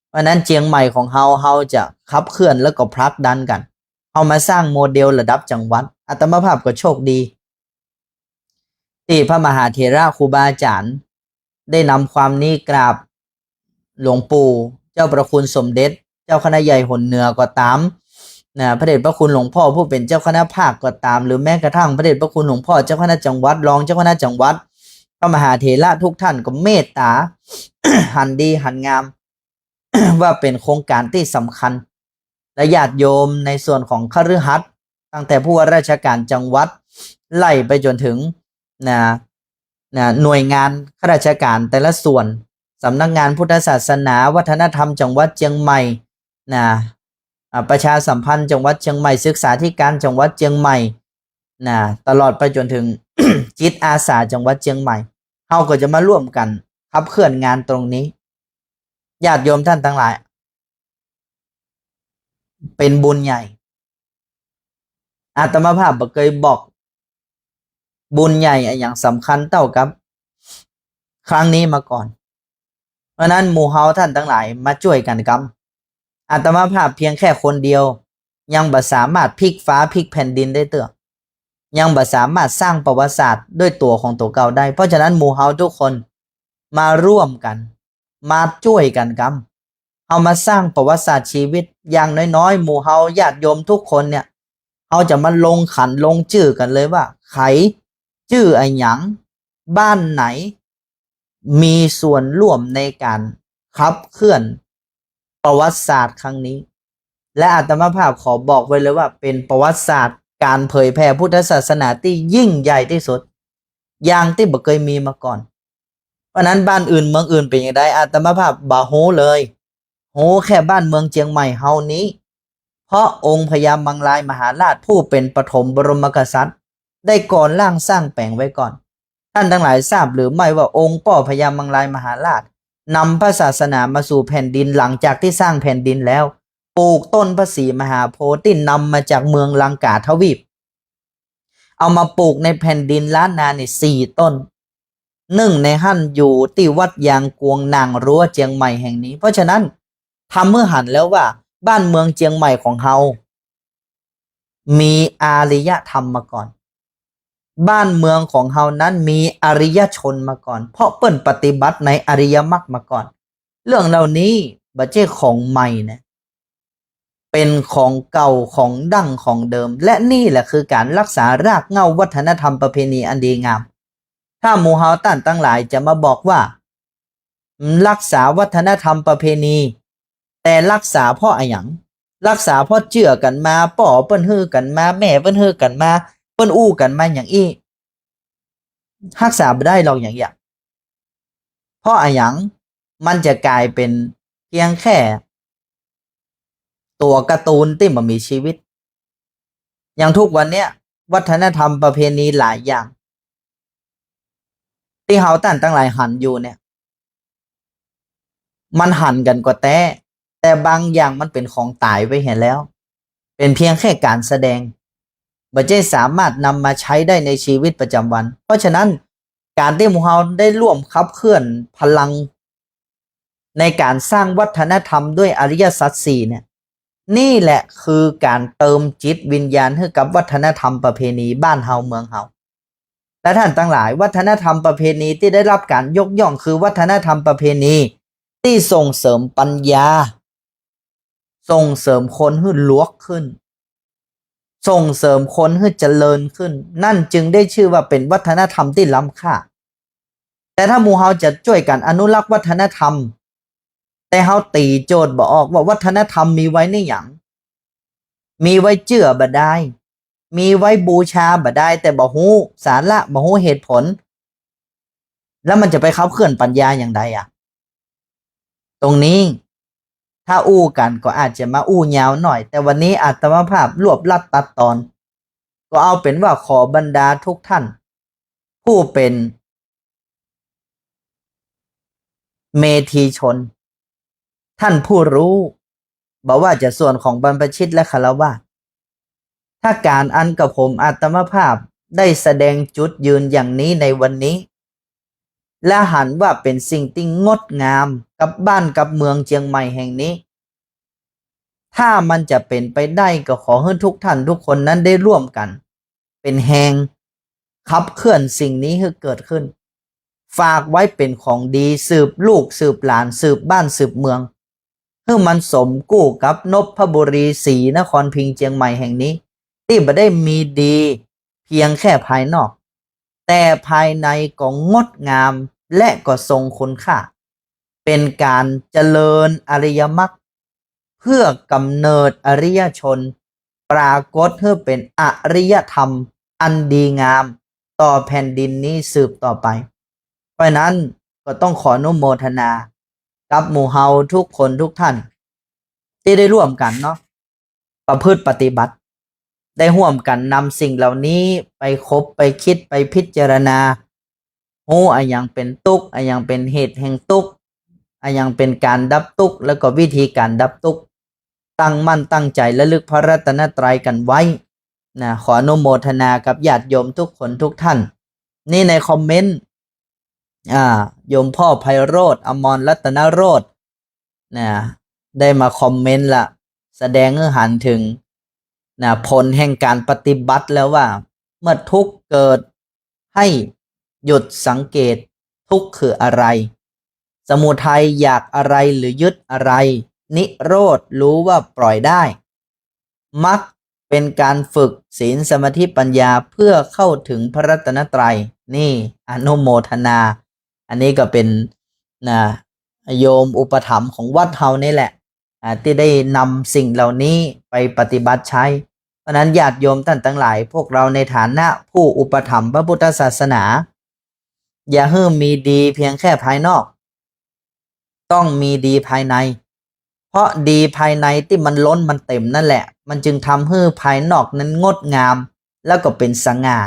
ເພາະນັ້ນ ຈຽງໃໝ່ຂອງເຮົາ, ເຮົາຈະຂັບເຄື່ອນ ແລ້ວກໍຜັກດັນກັນ, ເຮົາມາສ້າງໂມເດລລະດັບຈັງຫວັດ. ອາດຕະມະພາບກໍໂຊກດີ ທີ່ພະມະຫາເຖລະຄູບາອາຈານ ໄດ້ນຳຄວາມນີ້ກາບຫຼວງປູ່ເຈົ້າພະຄຸນສົມເດັດ ເຈົ້າຄະນະໃຫຍ່ຫົນເໜືອກໍຕາມນະ, ພະເດດພະຄຸນຫຼວງພໍ່ຜູ້ເປັນເຈົ້າຄະນະພາກກໍຕາມ, ຫຼືແມ້ກະທັ່ງພະເດດພະຄຸນຫຼວງພໍ່ເຈົ້າຄະນະຈັງຫວັດ, ຮອງເຈົ້າຄະນະຈັງຫວັດ, ພະມະຫາເຖລະທຸກທ່ານກໍເມດຕາ ຫັນດີຫັນງາມ ວ່າເປັນໂຄງການທີ່ສຳຄັນ ແລະ ຍາດໂຍມໃນສ່ວນຂອງຄະລືຫັດ ຕັ້ງແຕ່ຜູ້ວ່າລາຊະການຈັງຫວັດ ໄລ່ໄປຈົນເຖິງ ນະ ນະ ໜ່ວຍງານຂ້າລາຊະການແຕ່ລະສ່ວນ, ສຳນັກງານພຸດທະສາສະໜາ, ວັດທະນະທຳຈັງຫວັດຊຽງໃໝ່ ນະ ອາ ປະຊາສຳພັນຈັງຫວັດຊຽງໃໝ່, ສຶກສາທິການຈັງຫວັດຊຽງໃໝ່ ນະ ຕະຫຼອດໄປຈົນເຖິງ ຈິດອາສາຈັງຫວັດຊຽງໃໝ່, ເຮົາກໍຈະມາຮ່ວມກັນຂັບເຄື່ອນງານຕົງນີ້. ຍາດໂຍມທ່ານທັງຫຼາຍ, ເປັນບຸນໃຫຍ່. ອາດຕະມາພາບບໍ່ເຄີຍບອກບຸນໃຫຍ່ອາຫຍັງສຳຄັນເທົ່າກັບຄັ້ງນີ້ມາກ່ອນ. ເພາະນັ້ນ ໝູ່ເຮົາທ່ານທັງຫຼາຍມາຊ່ວຍກັນກຳ. ອາດຕະມາພາບພຽງແຄ່ຄົນດຽວ ຍັງບໍ່ສາມາດພິກຟ້າພິກແຜ່ນດິນໄດ້ເທື່ອ, ຍັງບໍ່ສາມາດສ້າງປະຫວັດສາດດ້ວຍຕົວຂອງຕົວເກົ່າໄດ້. ເພາະສະນັ້ນ ໝູ່ເຮົາທຸກຄົນມາຮ່ວມກັນ, ມາຊ່ວຍກັນກຳ. ເຮົາມາສ້າງປະຫວັດສາດຊີວິດ, ຢ່າງນ້ອຍໆ ໝູ່ເຮົາຍາດໂຍມທຸກຄົນເນຍ, ເຮົາຈະມາລົງຂັນລົງຈື່ກັນເລີຍວ່າ ໃຜຈື່ອະຫຍັງ, ບ້ານໃດ ມີສ່ວນຮ່ວມໃນການຂັບເຄື່ອນປະຫວັດສາດຄັ້ງນີ້ ແລະ ອາດຕະມະພາບຂໍບອກໄວ້ເລີຍວ່າ ເປັນປະຫວັດສາດການເຜີຍແຜ່ພຸດທະສາສະໜາທີ່ຍິ່ງໃຫຍ່ທີ່ສຸດ ຢ່າງທີ່ບໍ່ເຄີຍມີມາກ່ອນ. ເພາະນັ້ນ ບ້ານອື່ນເມືອງອື່ນເປັນຈັ່ງໃດ ອາດຕະມະພາບບໍ່ຮູ້ເລີຍ, ຮູ້ແຄ່ບ້ານເມືອງຈຽງໃໝ່ເຮົານີ້ ເພາະອົງພະຍາມັງລາຍມະຫາລາດ ຜູ້ເປັນປະຖົມບໍລົມມະກະສັດ ໄດ້ກໍ່ສ້າງສ້າງແປງໄວ້ກ່ອນ. ທ່ານທັງຫຼາຍຊາບຫຼືໄມ່ວ່າ ອົງພໍ່ພະຍາມັງລາຍມະຫາລາດ ນຳພະສາສະໜາມາສູ່ແຜ່ນດິນ ຫຼັງຈາກທີ່ສ້າງແຜ່ນດິນແລ້ວ, ປູກຕົ້ນພະສີມະຫາໂພທິ ນຳມາຈາກເມືອງລັງກາທະວີບ ເອົາມາປູກໃນແຜ່ນດິນລ້ານນານີ້ສີ່ຕົ້ນ. ໜຶ່ງໃນຫັ້ນຢູ່ທີ່ວັດຢາງກວງນາງຮົວຈຽງໃໝ່ແຫ່ງນີ້. ເພາະສະນັ້ນ ທຳໃຫ້ເຫັນແລ້ວວ່າ ບ້ານເມືອງຈຽງໃໝ່ຂອງເຮົາ ມີອາລິຍະທຳມາກ່ອນ. ບ້ານເມືອງຂອງເຮົານັ້ນມີອະລິຍະຊົນມາກ່ອນ, ເພາະເພິ່ນປະຕິບັດໃນອະລິຍະມັກມາກ່ອນ. ເລື່ອງເຫຼົ່ານີ້ບໍ່ໃຊ່ຂອງໃໝ່ນະ, ເປັນຂອງເກົ່າ, ຂອງດັ້ງ, ຂອງເດີມ, ແລະ ນີ້ແຫຼະຄືການລັກສາລາກເຫງົ້າວັດທະນະທຳປະເພນີອັນດີງາມ. ຖ້າໝູ່ເຮົາທ່ານທັງຫຼາຍຈະມາບອກວ່າ ອາ ລັກສາວັດທະນະທຳປະເພນີ, ແຕ່ລັກສາເພາະອະຫຍັງ? ລັກສາເພາະເຈື່ອກັນມາ, ພໍ່ເພິ່ນຮູ້ກັນມາ, ແມ່ເພິ່ນຮູ້ກັນມາ, ເພິ່ນອູ້ກັນມາຫຍັງອີກ? ຮັກສາບໍ່ໄດ້ຫຼອກຫຍັງອີກ. ເພາະອະຫຍັງ? ມັນຈະກາຍເປັນພຽງແຄ່ຕົວກາຕູນທີ່ບໍ່ມີຊີວິດ. ຢ່າງທຸກວັນເນີ້ຍ ວັດທະນະທຳປະເພນີຫຼາຍຢ່າງ ທີ່ເຮົາທ່ານທັງຫຼາຍຫັນຢູ່ເນີ້ຍ ມັນຫັນກັນກໍແຕ່, ແຕ່ບາງຢ່າງມັນເປັນຂອງຕາຍໄປເສຍແລ້ວ, ເປັນພຽງແຄ່ການສະແດງ, ບໍ່ໃຊ້ສາມາດນຳມາໃຊ້ໄດ້ໃນຊີວິດປະຈຳວັນ. ເພາະສະນັ້ນ ການທີ່ໝູ່ເຮົາໄດ້ຮ່ວມຂັບເຄື່ອນພະລັງໃນການສ້າງວັດທະນະທຳດ້ວຍອະລິຍະສັດສີ່ເນີ້ຍ, ນີ້ແຫຼະຄືການເຕີມຈິດວິນຍານໃຫ້ກັບວັດທະນະທຳປະເພນີບ້ານເຮົາເມືອງເຮົາ. ແລະ ທ່ານທັງຫຼາຍ, ວັດທະນະທຳປະເພນີທີ່ໄດ້ຮັບການຍົກຍ້ອງຄືວັດທະນະທຳປະເພນີທີ່ສົ່ງເສີມປັນຍາ, ສົ່ງເສີມຄົນໃຫ້ລວກຂຶ້ນ, ສົ່ງເສີມຄົນໃຫ້ຈະເລີນຂຶ້ນ, ນັ້ນຈຶ່ງໄດ້ຊື່ວ່າເປັນວັດທະນະທຳທີ່ລ້ຳຄ່າ. ແຕ່ຖ້າໝູ່ເຮົາຈະຊ່ວຍກັນອະນຸລັກວັດທະນະທຳ, ແຕ່ເຮົາຕີໂຈດບໍ່ອອກວ່າວັດທະນະທຳມີໄວ້ໃນຫຍັງ? ມີໄວ້ເຈື່ອບໍ່ໄດ້, ມີໄວ້ບູຊາບໍ່ໄດ້, ແຕ່ບໍ່ຮູ້ສາລະ, ບໍ່ຮູ້ເຫດຜົນ, ແລ້ວມັນຈະໄປຂັບເຄື່ອນປັນຍາຢ່າງໃດອະ? ຕົງນີ້ ຖ້າອູ້ກັນກໍອາດຈະມາອູ້ຍາວໜ້ອຍ, ແຕ່ວັນນີ້ອາດຕະມະພາບລວບລັດຕັດຕອນ, ກໍເອົາເປັນວ່າຂໍບັນດາທຸກທ່ານ ຜູ້ເປັນເມທີຊົນ, ທ່ານຜູ້ຮູ້, ບໍ່ວ່າຈະສ່ວນຂອງບັນພະຊິດ ແລະ ຄາລະວາດ, ຖ້າການອັນກະຜົມອາດຕະມະພາບໄດ້ສະແດງຈຸດຢືນຢ່າງນີ້ໃນວັນນີ້ ແລະ ຫັນວ່າເປັນສິ່ງທີ່ງົດງາມກັບບ້ານກັບເມືອງຈຽງໃໝ່ແຫ່ງນີ້, ຖ້າມັນຈະເປັນໄປໄດ້ ກໍຂໍໃຫ້ທຸກທ່ານທຸກຄົນນັ້ນໄດ້ຮ່ວມກັນເປັນແຮງຂັບເຄື່ອນສິ່ງນີ້ໃຫ້ເກີດຂຶ້ນ. ຝາກໄວ້ເປັນຂອງດີ ສືບລູກສືບຫຼານ ສືບບ້ານສືບເມືອງ, ໃຫ້ມັນສົມຄູ່ກັບນົບພະບູລີ ສີນະຄອນພິງ ຈຽງໃໝ່ແຫ່ງນີ້ ທີ່ບໍ່ໄດ້ມີດີພຽງແຄ່ພາຍນອກ, ແຕ່ພາຍໃນກໍງົດງາມ ແລະ ກໍຊົງຄຸນຄ່າ, ເປັນການຈະເລີນອະລິຍະມັກ ເພື່ອກຳເນີດອະລິຍະຊົນ, ປາກົດໃຫ້ເປັນອະລິຍະທຳອັນດີງາມຕໍ່ແຜ່ນດິນນີ້ສືບຕໍ່ໄປ. ເພາະນັ້ນກໍຕ້ອງຂໍອະນຸໂມທະນາກັບໝູ່ເຮົາທຸກຄົນທຸກທ່ານ ທີ່ໄດ້ຮ່ວມກັນເນາະ ປະພຶດປະຕິບັດ, ໄດ້ຮ່ວມກັນນຳສິ່ງເຫຼົ່ານີ້ໄປຄົບ ໄປຄິດ ໄປພິຈາລະນາ, ຮູ້ອະຫຍັງເປັນທຸກ, ອະຫຍັງເປັນເຫດແຫ່ງທຸກ, ອະຫຍັງເປັນການດັບທຸກ ແລ້ວກໍວິທີການດັບທຸກ. ຕັ້ງໝັ້ນຕັ້ງໃຈລະລຶກພະລັດຕະນະໄຕກັນໄວ້ນະ. ຂໍອະນຸໂມທະນາກັບຍາດໂຍມທຸກຄົນທຸກທ່ານ. ນີ້ໃນຄອມເມັນ ອາ ໂຍມພໍ່ໄພໂຣດ ອະມອນລັດຕະນະໂຣດ ນະ ໄດ້ມາຄອມເມັນລະ ສະແດງໃຫ້ເຫັນເຖິງ ນະ ຜົນແຫ່ງການປະຕິບັດແລ້ວວ່າ ເມື່ອທຸກເກີດໃຫ້ຢຸດສັງເກດ ທຸກຄືອະໄລ? ສະມຸໄທຢາກອະໄລ ຫຼື ຍຶດອະໄລ? ນິໂຣດຮູ້ວ່າປ່ອຍໄດ້? ມັກ ປັນການຝຶກສີນ ສະມາທິ ປັນຍາ ເພື່ອເຂົ້າເຖິງພະລັດຕະນະໄຕ. ນີ້ ອະນຸໂມທະນາ. ອັນນີ້ກໍເປັນ ນະ ໂຍມອຸປະຖຳຂອງວັດເຮົານີ້ແຫຼະ ອ່າ ທີ່ໄດ້ນຳສິ່ງເຫຼົ່ານີ້ໄປປະຕິບັດໃຊ້. ເພາະນັ້ນ ຍາດໂຍມທ່ານທັງຫຼາຍ, ພວກເຮົາໃນຖານະຜູ້ອຸປະຖຳພະພຸດທະສາສະໜາ ຢ່າໃຫ້ມີດີພຽງແຄ່ພາຍນອກ, ຕ້ອງມີດີພາຍໃນ. ເພາະດີພາຍໃນທີ່ມັນລົ້ນມັນເຕັມນັ້ນແຫຼະ ມັນຈຶ່ງທຳໃຫ້ພາຍນອກນັ້ນງົດງາມ ແລ້ວກໍເປັນສະຫງ່າ.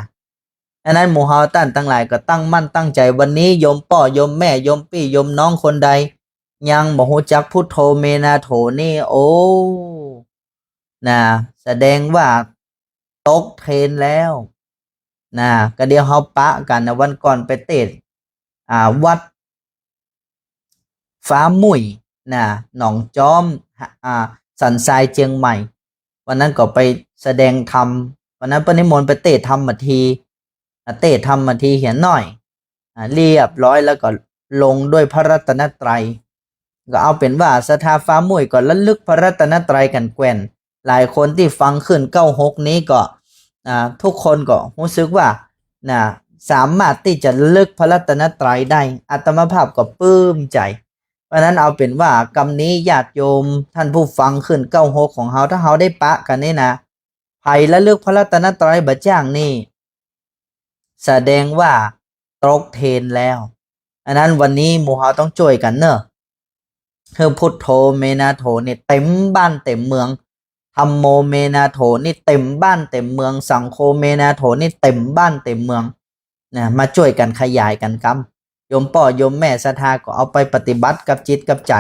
ອັນນັ້ນ ໝູ່ເຮົາທ່ານທັງຫຼາຍກໍຕັ້ງໝັ້ນຕັ້ງໃຈ, ວັນນີ້ໂຍມປ້ອ ໂຍມແມ່ ໂຍມພີ່ ໂຍມນ້ອງຄົນໃດ ຍັງບໍ່ຮູ້ຈັກພຸດໂທເມນາໂຖນີ້ ໂອ້ ນະ ສະແດງວ່າຕົກເທຣນແລ້ວ ນະ. ກະດຽວເຮົາປະກັນນະ, ວັນກ່ອນໄປເທດ ອ່າ ວັດຟ້າໝຸ້ຍ ນະ ໜອງຈອມ ອາ ສັນຊາຍ ຈຽງໃໝ່. ວັນນັ້ນກໍໄປສະແດງທຳ, ວັນນັ້ນເພິ່ນນິມົນໄປເທດທຳມະທີ ອາ ເທດທຳມະທີເຫຍໜ້ອຍ ອາ ລຽບຮ້ອຍ ແລ້ວກໍລົງດ້ວຍພະລັດຕະນະໄຕ. ກໍເອົາເປັນວ່າສັດທາຟ້າໝຸ້ຍກໍລະລຶກພະລັດຕະນະໄຕກັນແກ່ນ. ຫຼາຍຄົນທີ່ຟັງຂຶ້ນເກົ້າຫົກນີ້ກໍ ອາ ທຸກຄົນກໍຮູ້ສຶກວ່າ ນະ ສາມາດທີ່ຈະລະລຶກພະລັດຕະນະໄຕໄດ້. ອາດຕະມາພາບກໍປຶ້ມໃຈ. ເພາະນັ້ນເອົາເປັນວ່າກຳນີ້ຍາດໂຍມທ່ານຜູ້ຟັງຂຶ້ນເກົ້າຫົກຂອງເຮົາ, ຖ້າເຮົາໄດ້ປະກັນນີ້ນະ ໃຜລະລຶກພະລັດຕະນະໄຕບາດຢ່າງນີ້ ສະແດງວ່າຕົກເທຣນແລ້ວ. ອັນນັ້ນ ວັນນີ້ໝູ່ເຮົາຕ້ອງຊ່ວຍກັນເນີ ຄືພຸດໂທເມນາໂຖນີ້ເຕັມບ້ານເຕັມເມືອງ, ທຳໂມເມນາໂຖນີ້ເຕັມບ້ານເຕັມເມືອງ, ສັງໂຄເມນາໂຖນີ້ເຕັມບ້ານເຕັມເມືອງ ນະ. ມາຊ່ວຍກັນຂະຫຍາຍກັນກຳ. ໂຍມປ້ອ ໂຍມແມ່ສັດທາກໍເອົາໄປປະຕິບັດກັບຈິດກັບໃຈ.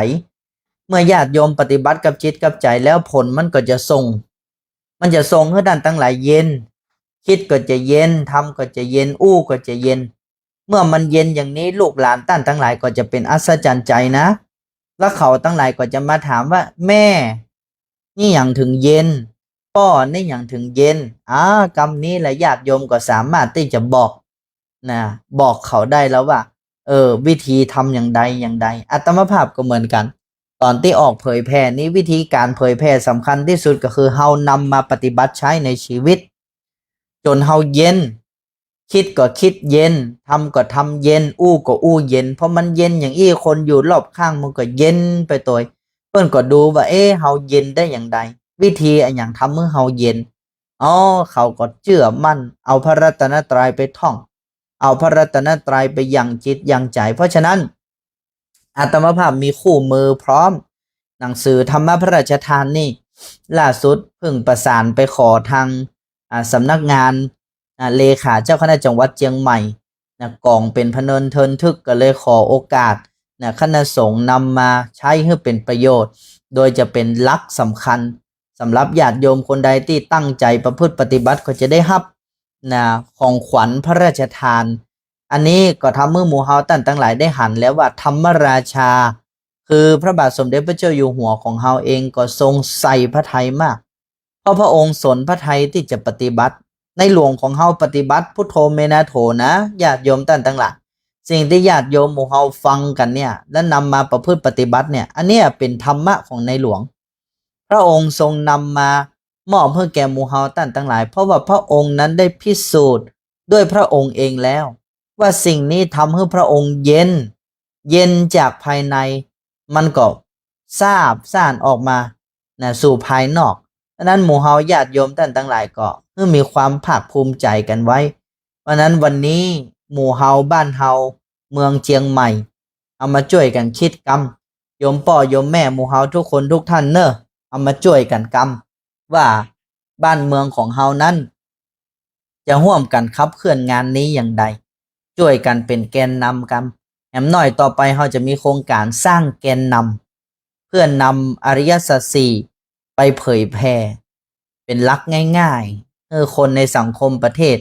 ເມື່ອຍາດໂຍມປະຕິບັດກັບຈິດກັບໃຈແລ້ວ ຜົນມັນກໍຈະສົ່ງ ມັນຈະສົ່ງໃຫ້ທ່ານທັງຫຼາຍເຢັນ, ຈິດກໍຈະເຢັນ, ທຳກໍຈະເຢັນ, ອູ້ກໍຈະເຢັນ. ເມື່ອມັນເຢັນຢ່າງນີ້ ລູກຫຼານທ່ານທັງຫຼາຍກໍຈະເປັນອັດສະຈັນໃຈນະ. ແລ້ວເຂົາທັງຫຼາຍກໍຈະມາຖາມວ່າ ແມ່ ນີ້ຫຍັງເຖິງເຢັນ? ປ້ອ ນີ້ຫຍັງເຖິງເຢັນ? ອາ ກຳນີ້ລະຍາດໂຍມກໍສາມາດທີ່ຈະບອກ ນະ ບອກເຂົາໄດ້ແລ້ວວ່າ ເອີ ວິທີທຳຢ່າງໃດຢ່າງໃດ. ອາດຕະມາພາບກໍເໝືອນກັນ, ຕອນທີ່ອອກເຜີຍແຜ່ນີ້ ວິທີການເຜີຍແຜ່ສຳຄັນທີ່ສຸດກໍຄືເຮົານຳມາປະຕິບັດໃຊ້ໃນຊີວິດ ຈົນເຮົາເຢັນ, ຄິດກໍຄິດເຢັນ, ທຳກໍທຳເຢັນ, ອູ້ກໍອູ້ເຢັນ. ເພາະມັນເຢັນຢ່າງອີ່ ຄົນຢູ່ລອບຂ້າງມັນກໍເຢັນໄປໂຕຍ. ເພິ່ນກໍດູວ່າ ເອ ເຮົາເຢັນໄດ້ຢ່າງໃດ? ວິທີອະຫຍັງທຳໃຫ້ເຮົາເຢັນ? ອໍ ເຂົາກໍເຊື່ອໝັ້ນ ເອົາພະລັດຕະນະໄຕໄປທ່ອງ, ເອົາພະລັດຕະນະໄຕໄປຍັງຈິດຍັງໃຈ. ເພາະສະນັ້ນ ອາດຕະມາພາບມີຄູ່ມືພ້ອມ, ໜັງສືທຳມະພະລາຊະທານນີ້ ລ່າສຸດເພິ່ງປະສານໄປຂໍທາງ ອາ ສຳນັກງານ ອາ ເລຂາເຈົ້າຄະນະຈັງຫວັດຈຽງໃໝ່ນະ ກອງເປັນພະເນີນເທີນທຶກ ກໍເລີຍຂໍໂອກາດນະ ຄະນະສົງນຳມາໃຊ້ໃຫ້ເປັນປະໂຫຍດ ໂດຍຈະເປັນຫຼັກສຳຄັນ ສຳລັບຍາດໂຍມຄົນໃດທີ່ຕັ້ງໃຈປະພຶດປະຕິບັດ ກໍຈະໄດ້ຮັບນະ ຂອງຂວັນພະລາຊະທານ. ອັນນີ້ກໍທຳໃຫ້ໝູ່ເຮົາທ່ານທັງຫຼາຍໄດ້ຫັນແລ້ວວ່າ ທຳມະລາຊາ ຄືພະບາດສົມເດັດພະເຈົ້າຢູ່ຫົວຂອງເຮົາເອງກໍຊົງໃສ່ພະໄທມາກ ເພາະພະອົງສົນພະໄທທີ່ຈະປະຕິບັດ. ໃນຫຼວງຂອງເຮົາປະຕິບັດພຸດໂທເມນາໂຖນະ ຍາດໂຍມທ່ານທັງຫຼາຍ. ສິ່ງທີ່ຍາດໂຍມໝູ່ເຮົາຟັງກັນເນີ້ຍ ແລະ ນຳມາປະພຶດປະຕິບັດເນີ້ຍ ອັນເນີ້ຍເປັນທຳມະຂອງໃນຫຼວງ. ພະອົງຊົງນຳມາມອບໃຫ້ແກ່ໝູ່ເຮົາທ່ານທັງຫຼາຍ ເພາະວ່າພະອົງນັ້ນໄດ້ພິສູດດ້ວຍພະອົງເອງແລ້ວ ວ່າສິ່ງນີ້ທຳໃຫ້ພະອົງເຢັນ, ເຢັນຈາກພາຍໃນ ມັນກໍຊາບສ້ານອອກມານະ ສູ່ພາຍນອກ. ສະນັ້ນ ໝູ່ເຮົາຍາດໂຍມທ່ານທັງຫຼາຍກໍໃຫ້ມີຄວາມພາກພູມໃຈກັນໄວ້. ເພາະນັ້ນ ວັນນີ້ໝູ່ເຮົາ ບ້ານເຮົາ ເມືອງຈຽງໃໝ່ ເອົາມາຊ່ວຍກັນຄິດກຳ, ໂຍມພໍ່ໂຍມແມ່ໝູ່ເຮົາທຸກຄົນທຸກທ່ານເນີ ເອົາມາຊ່ວຍກັນກຳ ວ່າບ້ານເມືອງຂອງເຮົານັ້ນ ຈະຮ່ວມກັນຂັບເຄື່ອນງານນີ້ຢ່າງໃດ, ຊ່ວຍກັນເປັນແກນນຳກັນ. ແຫມໜ້ອຍຕໍ່ໄປເຮົາຈະມີໂຄງການສ້າງແກນນຳ ເພື່ອນຳອະລິຍະສັດສີ່ໄປເຜີຍແຜ່ເປັນຫຼັກງ່າຍໆ ໃຫ້ຄົນໃນສັງຄົມປະເທດ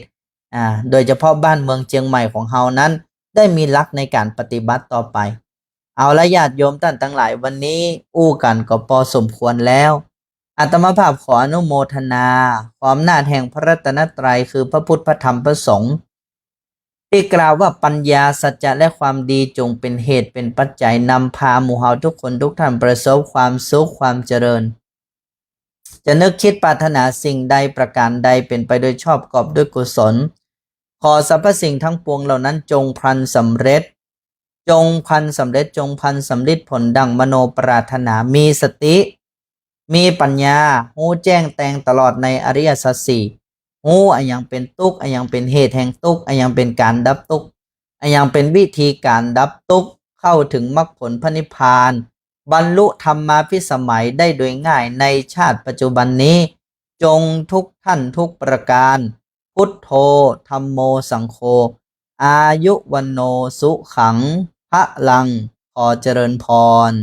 ອາ ໂດຍສະເພາະບ້ານເມືອງຈຽງໃໝ່ຂອງເຮົານັ້ນ ໄດ້ມີຫຼັກໃນການປະຕິບັດຕໍ່ໄປ. ເອົາລະ ຍາດໂຍມທ່ານທັງຫຼາຍ, ວັນນີ້ອູ້ກັນກໍພໍສົມຄວນແລ້ວ. ອາດຕະມະພາບຂໍອະນຸໂມທະນາ ຂອງອຳນາດແຫ່ງພະລັດຕະນະໄຕ ຄືພະພຸດ ພະທຳ ພະສົງ ທີ່ກ່າວວ່າ ປັນຍາ, ສັດຈະ ແລະ ຄວາມດີ ຈົ່ງເປັນເຫດເປັນປັດໄຈນຳພາໝູ່ເຮົາທຸກຄົນທຸກທ່ານປະສົບຄວາມສຸກຄວາມຈະເລີນ. ຈະນຶກຄິດປາດຖະໜາສິ່ງໃດປະການໃດເປັນໄປໂດຍຊອບກອບດ້ວຍກຸສົນ ຂໍສັບພະສິ່ງທັງປວງເຫຼົ່ານັ້ນຈົ່ງພລັນສຳເລັດ ຈົ່ງພລັນສຳເລັດ ຈົ່ງພລັນສຳລິດຜົນດັ່ງມະໂນປຣາດຖະໜາ ມີສະຕິ ມີປັນຍາ ຮູ້ແຈ້ງແຕ່ງຕະຫຼອດໃນອະລິຍະສັດສີ່ ຮູ້ອາຫຍັງເປັນທຸກ ອາຫຍັງເປັນເຫດແຫ່ງທຸກ ອາຫຍັງເປັນການດັບທຸກ ອາຫຍັງເປັນວິທີການດັບທຸກ ເຂົ້າເຖິງມັກຜົນພະນິບພານ ບັນລຸທຳມາພິສະໄໝໄດ້ໂດຍງ່າຍໃນຊາດປັດຈຸບັນນີ້ ຈົ່ງທຸກທ່ານທຸກປະການ ພຸດໂທ ທຳໂມ ສັງໂຄ ອາຍຸວັນໂນ ສຸຂັງ ພະລັງ ຂໍຈະເລີນພອນ.